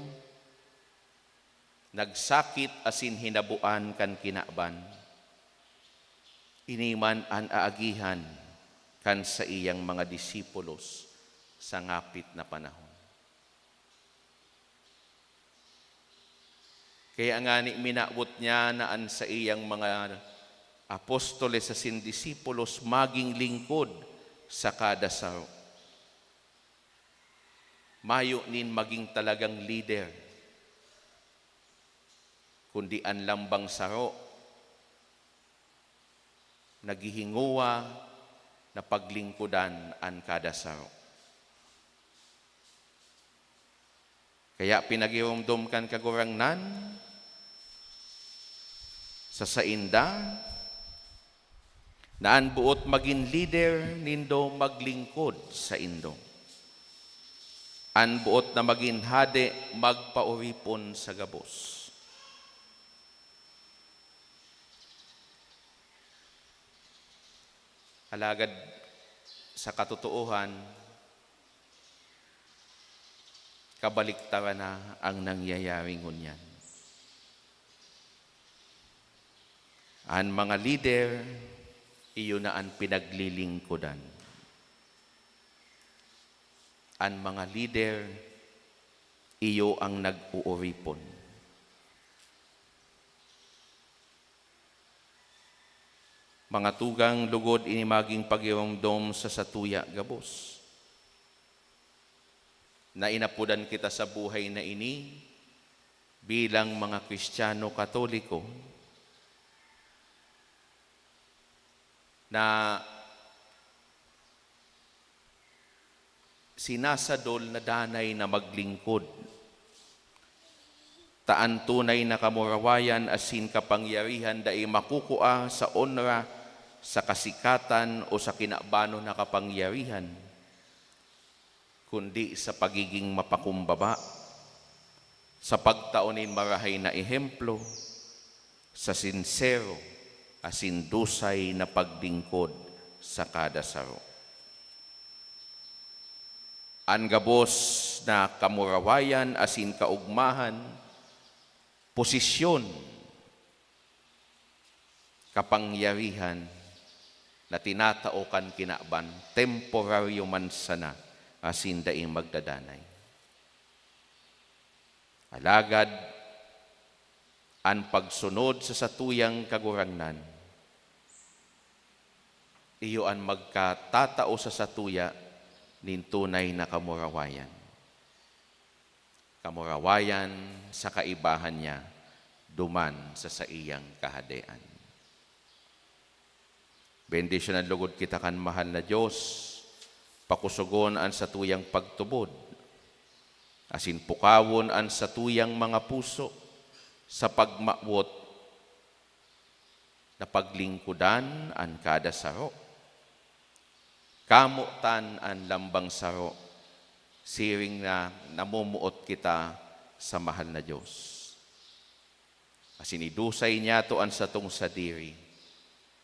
nagsakit asin hinaboan kan kinaban, ini man an aagihan kan saiyang mga disipulos sa ngapit na panahon. Kaya ngani minawot niya na an saiyang mga apostoles asin disipulos magin lingkod sa kada saro. Mayo nin magin talagang lider, kundi an lambang saro naghihingowa na paglingkodan an kada saro. Kaya pinagiromdom kan Kagurangnan sa sainda na an boot magin lider nindo maglingkod saindo. An boot na magin hade magpaoripon sa gabos. Alagad sa katotoohan, kabaliktaran na ang nangyayari ngunyan. An mga lider, iyo na an pinaglilingkodan. An mga lider, iyo ang nag-ooripon. Mga tugang, lugod ini magin pagiromdom sa satuya gabos, na inapodan kita sa buhay na ini bilang mga Kristiyano Katoliko, na sinasadol na danay na maglingkod. Ta an tunay na kamurawayan asin kapangyarihan dai makukua sa onra, sa kasikatan, o sa kinabanon na kapangyarihan, kundi sa pagiging mapakumbaba, sa pagtao nin marahay na ehemplo, sa sinsero asin dusay na paglingkod sa kada saro. An gabos na kamurawayan asin kaogmahan, posisyon, kapangyarihan na tinatao kan kinaban, temporaryo man sana, asin daing magdadanay. Alagad an pagsunod sa satuyang Kagurangnan, iyo an magkatatao sa satuya nin tunay na kamurawayan. Kamurawayan sa kaibahan niya duman sa saiyang Kahadean. Bendisyonan logod kita kan mahal na Dios, pakosogon an satuyang pagtubod, asin pukawon an satuyang mga puso sa pagmawot na paglingkodan an kada saro. Kamotan an lambang saro, siring na namomoot kita sa mahal na Dios. Asin idusay niyato an satong sadiri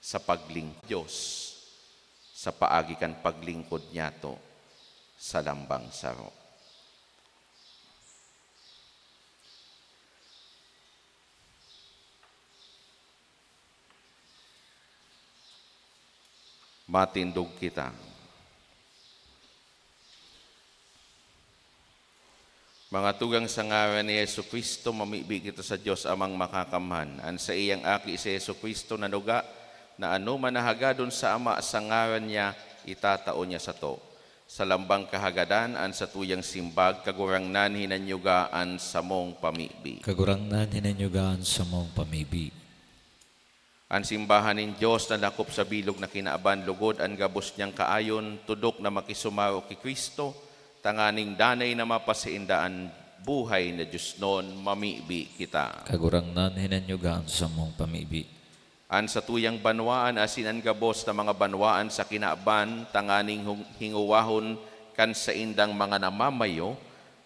sa pagling-, Dios, sa paagi kan paglingkod niyato sa lambang saro. Matindog kita. Mga tugang, sa ngaran ni Jesu-Cristo, mamibi kita sa Dios Amang Makakamhan. An saiyang Aki, si Jesu-Cristo, nanuga na anoman na hagadon sa Ama sa ngaran niya, itatao niya sato. Sa lambang kahagadan, an satuyang simbag, Kagurangnan, hinanyuga an samong pamibi. Kagurangnan, hinanyuga an samong pamibi. An simbahan nin Dios na dakop sa bilog na kinaban, lugod an gabos niyang kaayon, tudok na makisumaro ki Cristo, tanganing danay na mapasainda an buhay na diosnon, mamibi kita. Kagurangnan, hinanyuga an samong pamibi. An satuyang banwaan asin an gabos na mga banwaan sa kinaban, tanganing hung-, hingowahon kan saindang mga namamayo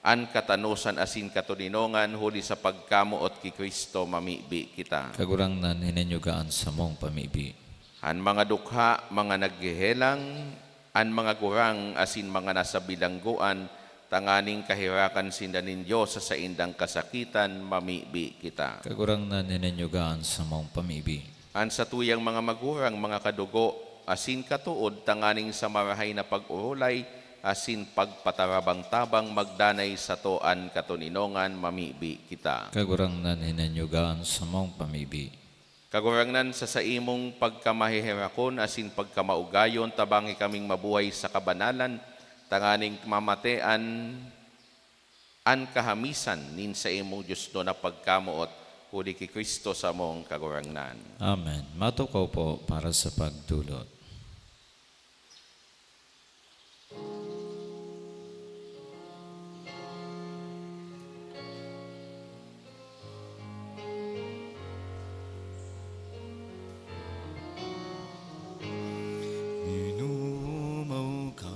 an katanosan asin katoninongan, huli sa pagkamoot ki Cristo, mamibi kita. Kagurangnan, hinanyuga an samong pamibi. An mga dukha, mga naghehelang, an mga gurang asin mga nasa bilanggoan, tanganing kaherakan sinda nin Dios sa saindang kasakitan, mamibi kita. Kagurangnan, hinanyuga an samong pamibi. An satuyang mga magurang, mga kadugo, asin katood, tanganing sa marahay na pag-orolay, asin pagpatarabang-tabang magdanay sato an katoninongan, mamibi kita. Kagurangnan, hinanyuga an samong pamibi. Kagurangnan, sa saimong pagkamaheherakon asin pagkamaugayon, tabangi kaming mabuhay sa kabanalan, tanganing mamate an, an kahamisan nin saimong diosnon na pagkamoot, huli ki Cristo samong Kagurangnan. Amen. Matukaw po para sa pagdolot. Minumaw ka,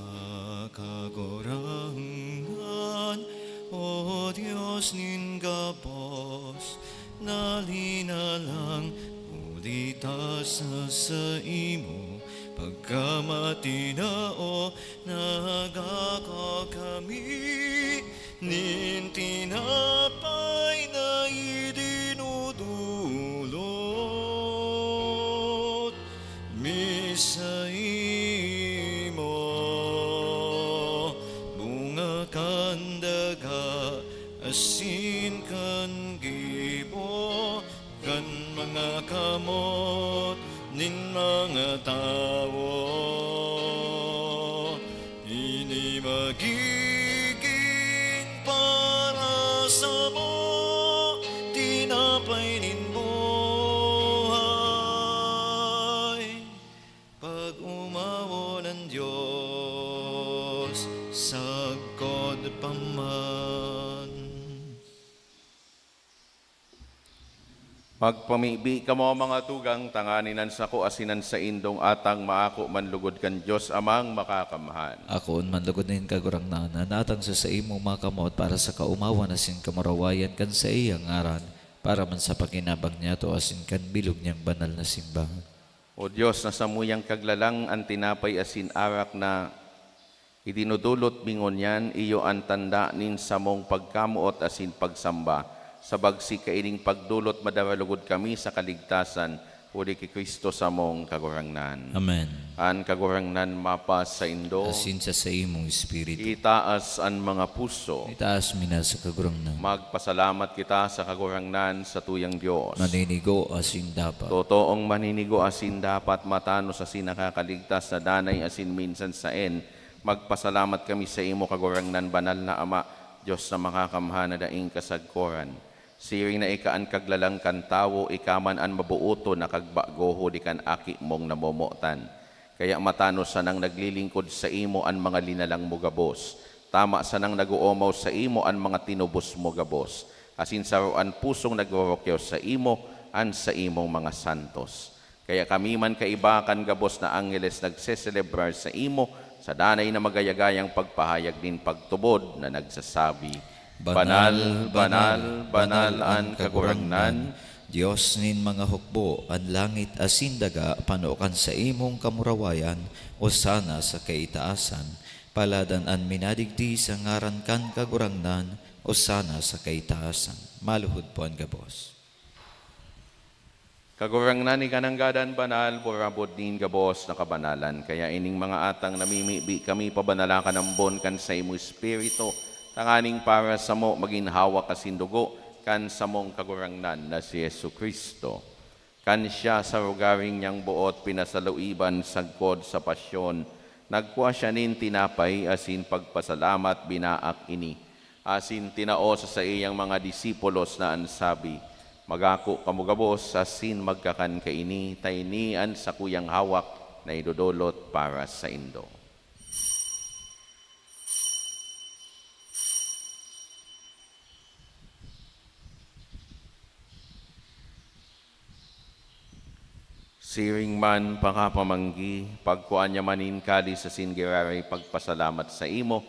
Kagurangnan, O Dios nin gabos, na linalang huli ta sa saimo. Pagkamatinao, nagako kami nin tinapay na idinudulot mi saimo, bunga kan daga asin kan gibo kan mga kamot nin mga tawo. Ini magigin para samo tinapay nin buhay, pag-omawon an Dios sagkod pa man. Magpamibi kamo, mga tugang, tanganing an sako asin an saindong atang maako man lugod kan Dios Amang Makakamhan. Akoon man lugod nin, Kagurangnan, an atang sa saimong makamot para sa kaomawan asin kamurawayan kan saiyang ngaran, para man sa pakinabang niyato asin kan bilog niyang banal na simbahan. O Dios, na samuyang kaglalang an tinapay asin arak na idinudulot mi ngunyan, iyo an tanda nin samong pagkamoot asin pagsamba. Sa bagsik kaining pagdolot, madara lugod kami sa kaligtasan, huli ki Cristo samong Kagurangnan. Amen. An Kagurangnan mapasaindo. Asin sa saimong espiritu. Itaas an mga puso. Itaas mi na sa Kagurangnan. Magpasalamat kita sa Kagurangnan, sa tuyang Dios. Maninigo asin dapat. Totoong maninigo asin dapat, matanos asin nakakaligtas na danay asin minsan saen, magpasalamat kami saimo, Kagurangnan, banal na Ama, Dios na makakamhan na daing kasagkoran. Siring na ika an kaglalang kan tawo, ika man an mabooton na kagbago huli kan Aki mong namomotan. Kaya matanos sanang naglilingkod saimo an mga linalang mo gabos. Tama sanang nag-oomaw saimo an mga tinubos mo gabos, asin saro an pusong nagrorokyaw saimo an saimong mga santos. Kaya kami man kaiba kan gabos na angheles nagseselebrar saimo sa danay na magayagayang pagpahayag nin pagtubod na nagsasabi, "Banal, banal, banal an Kagurangnan, Dios nin mga hukbo, an langit asin daga pano kan saimong kamurawayan, osana sa kaitaasan. Paladan an minadigdi sa ngaran kan Kagurangnan, osana sa kaitaasan." Maluhod po an gabos. Kagurangnan, ika nanggad an banal, burabod nin gabos na kabanalan. Kaya ining mga atang namimibi kami, pabanala ka nambon kan saimo Espiritu, tanganing para samo magin hawak asin dugo kan samong Kagurangnan na si Jesu-Cristo. Kan siya sa rogaring niyang boot pinasaluiban sagkod sa pasyon, nagkua siya nin tinapay asin pagpasalamat, binaak ini, asin tinao sa saiyang mga disipulos na an sabi, "Magako kamo gabos asin magkakan kaini, ta ini an sakuyang hawak na idodolot para saindo." Siring man pakapamanggi, pagkua niya man nin kalis asin giraray pagpasalamat saimo,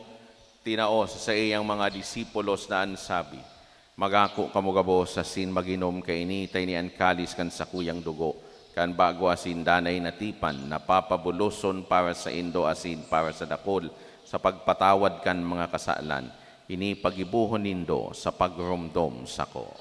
tinao sa saiyang mga disipulos na an sabi, "Magako kamo gabos asin mag-inom kaini, ta ini an kalis kan sakuyang dugo, kan bago asin danay na tipan, na papabuloson para saindo asin para sa dakul sa pagpatawad kan mga kasalan. Ini paggibohon nindo sa pagromdom sako."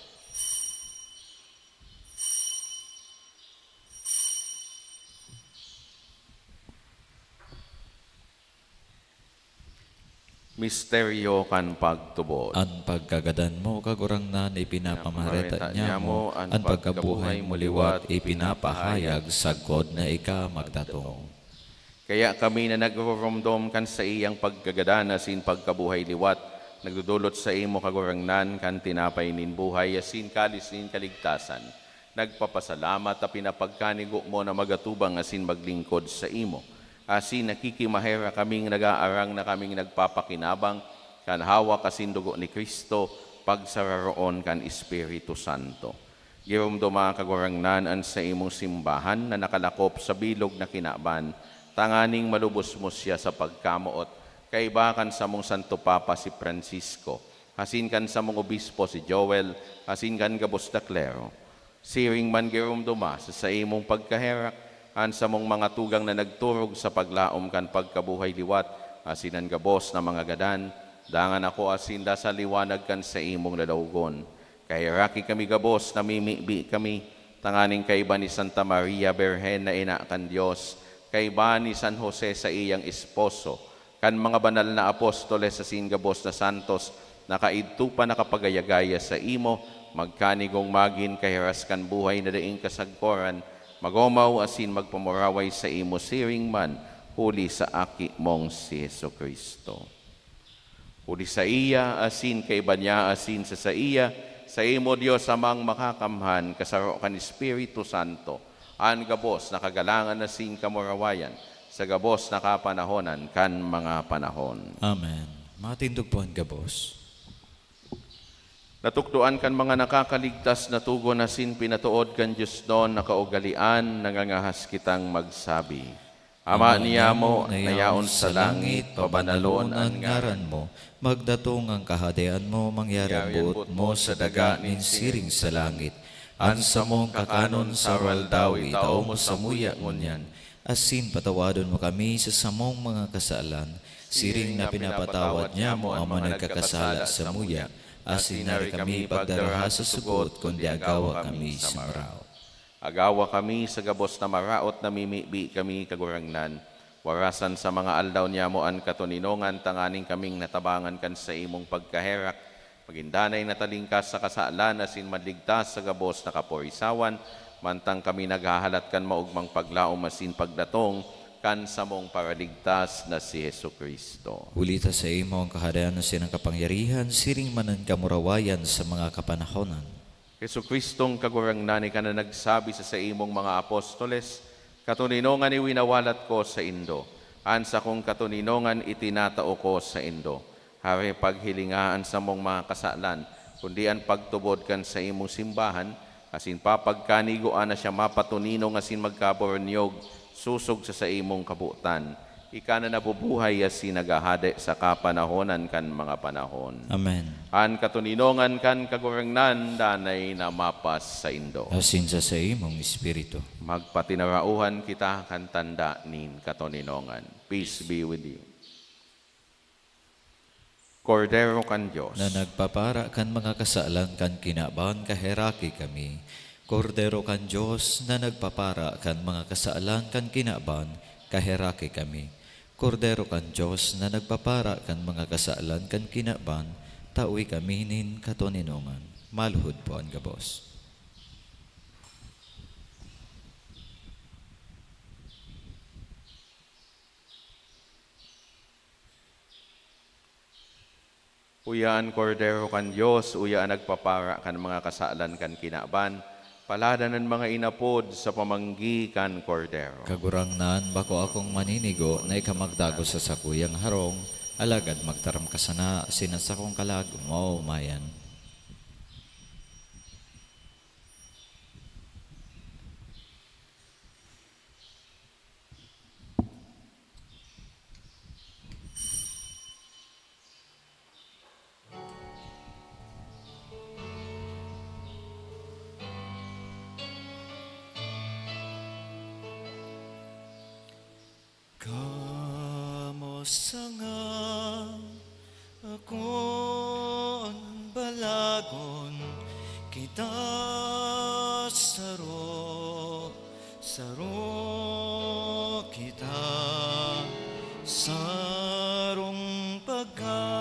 Misteryo kan pagtubod. An pagkagadan mo, Kagurangnan, ipinapamareta niamo, an pagkabuhay mo liwat ipinapahayag sagkod na ika magdatong. Kaya kami na nagruromdom kan saiyang pagkagadan asin pagkabuhay liwat, nagdodolot saimo, Kagurangnan, kan tinapay nin buhay asin kalis nin kaligtasan. Nagpapasalamat ta pinapagkanigo mo na magatubang asin maglingkod saimo. Asin nakikimaherak kaming nag-aarang na kaming nagpapakinabang kan hawak asin dugo ni Cristo, pagsararoon kan Espiritu Santo. Giromdoma, Kagurangnan, an saimong simbahan na nakalakop sa bilog na kinaban, tanganing malubos mo siya sa pagkamoot, kaiba kan samong Santo Papa si Francisco, asin kan samong obispo si Joel, asin kan gabos na klero. Siring man giromdoma sa saimong pagkaherak an samong mga tugang na nagturog sa paglaom kan pagkabuhay liwat, asin an gabos na mga gadan, dangan akoa sinda sa liwanag kan saimong lalawogon. Kaheraki kami gabos, namimibi kami, tanganing kaiba ni Santa Maria Birhen na ina kan Dios, kaiba ni San Jose saiyang esposo, kan mga banal na apostoles asin gabos na santos na kaidto pa nakapagaya-gaya saimo, magkanigong magin kahiras kan buhay na daing kasagkoran, magomaw asin magpamuraway saimo siring man huli sa Aki mong si Jesu-Cristo. Huli saiya, asin kaiba niya, asin sa saiya, saimo, Dios Amang Makakamhan, kasaro kan Espiritu Santo, an gabos na kagalangan asin kamurawayan, sa gabos na kapanahonan kan mga panahon. Amen. Matindog po an gabos. Natukdoan kan mga nakakaligtas na togon asin pinatood kan diosnon na kaugalean, nangangahas kitang magsabi, Ama niyamo na yaon sa langit, pabanalon an ngaran mo, magdatong an kahadean mo, mangyari an boot mo sa daga nin siring sa langit. An samong kakanon sa aroaldaw itao mo samuya ngunyan, asin patawadon mo kami sa samong mga kasalan, siring na pinapatawad nyamo an mga nagkakasala samuya, asin dai kami pagdaraha sa sugot, kundi agawa kami sa maraot. Agawa kami sa gabos na maraot, namimibi kami, Kagurangnan. Warasan sa mga aldaw niyamo an katoninongan, tanganing kaming natabangan kan saimong pagkaherak, magin danay na talingkas sa kasalan asin maligtas sa gabos na kaporisawan, mantang kami naghahalat kan maogmang paglaom asin pagdatong kan samong Paraligtas na si Jesu-Cristo. Huli ta saimo an kahadean asin an kapangyarihan, siring man an kamurawayan sa mga kapanahonan. Jesu-Cristong Kagurangnan, ika na nagsabi sa saimong mga apostoles, "Katoninongan iwinawalat ko saindo, an sakong katoninongan itinatao ko saindo." Hare, paghilinga an samong mga kasalan, kundi an pagtubod kan saimong simbahan, asin papagkanigoan na siya mapatoninong asin magkabornyog sosog sa saimong kabotan. Ika na nabubuhay asin naghahade sa kapanahonan kan mga panahon. Amen. An katoninongan kan Kagurangnan danay na mapasaindo. Asin sa saimong espiritu. Magpatinarauhan kita kan tanda nin katoninongan. Peace be with you. Kordero kan Dios. Na nagpapara kan mga kasalan kan kinaban, kaheraki kami. Kordero kan Dios, na nagpapara kan mga kasalan kan kinaban, kaheraki kami. Kordero kan Dios, na nagpapara kan mga kasalan kan kinaban, tawi kami nin katoninongan. Maluhod po an gabos. Uya an Kordero kan Dios, uya an nagpapara kan mga kasalan kan kinaban. Paladan an mga inapod sa pamanggi kan Kordero. Kagurangnan, bako akong maninigo na ika magdagos sa sakuyang harong, alagad magtaram ka sana, asin an sakong kalag maomayan. Kamo sanga akon balagon, kita saro, saro kita, sarong pagka-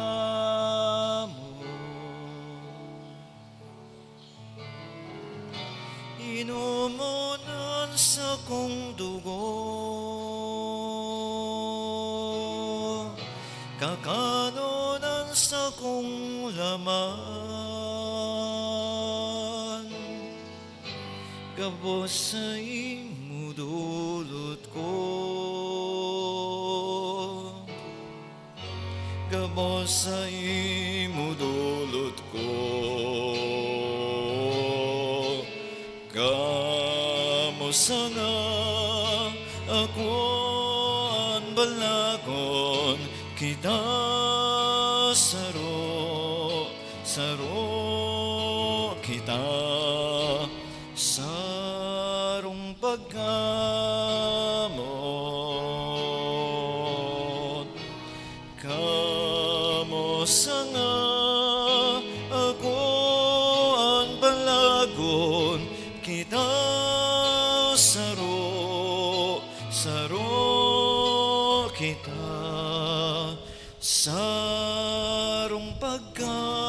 Inomon an sakong dugo, kakanon an sakong laman, gabos saimo dolot ko. Gabos saimo dolot ko, kamo sanga ako an balagon, kita saro, saro kita. Sarong paggamot, kamo sanga ako an balagon, kita saro, saro kita. Sarong paggamot.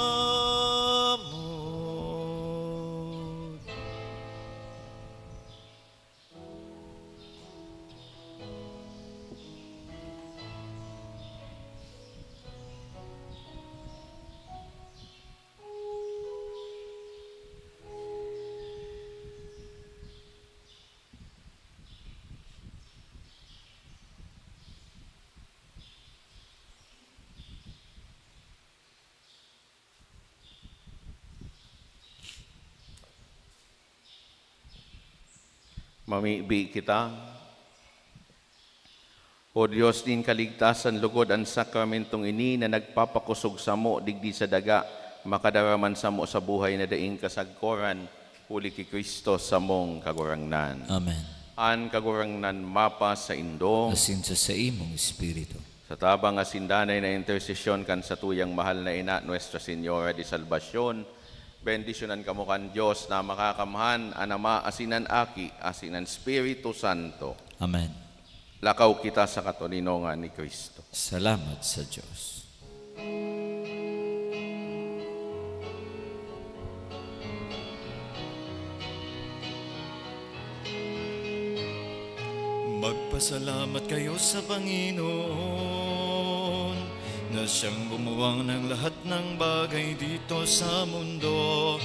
Mamibi kita. O Dios nin kaligtasan, lugod an sakramentong ini na nagpapakosog samo digdi sa daga, makadara man samo sa buhay na daing kasagkoran, huli ki Cristo samong Kagurangnan. Amen. An Kagurangnan mapasaindo. Asin sa saimong espiritu. Sa tabang asin danay na intersesyon kan satuyang mahal na ina, Nuestra Señora de Salvacion, bendisyonan kamo kan Dios na makakamhan, an Ama asin an Aki asin an Espiritu Santo. Amen. Lakaw kita sa katoninongan ni Cristo. Salamat sa Dios. Magpasalamat kayo sa Panginoon, na siyang gumuwa ng lahat ng bagay dito sa mundo.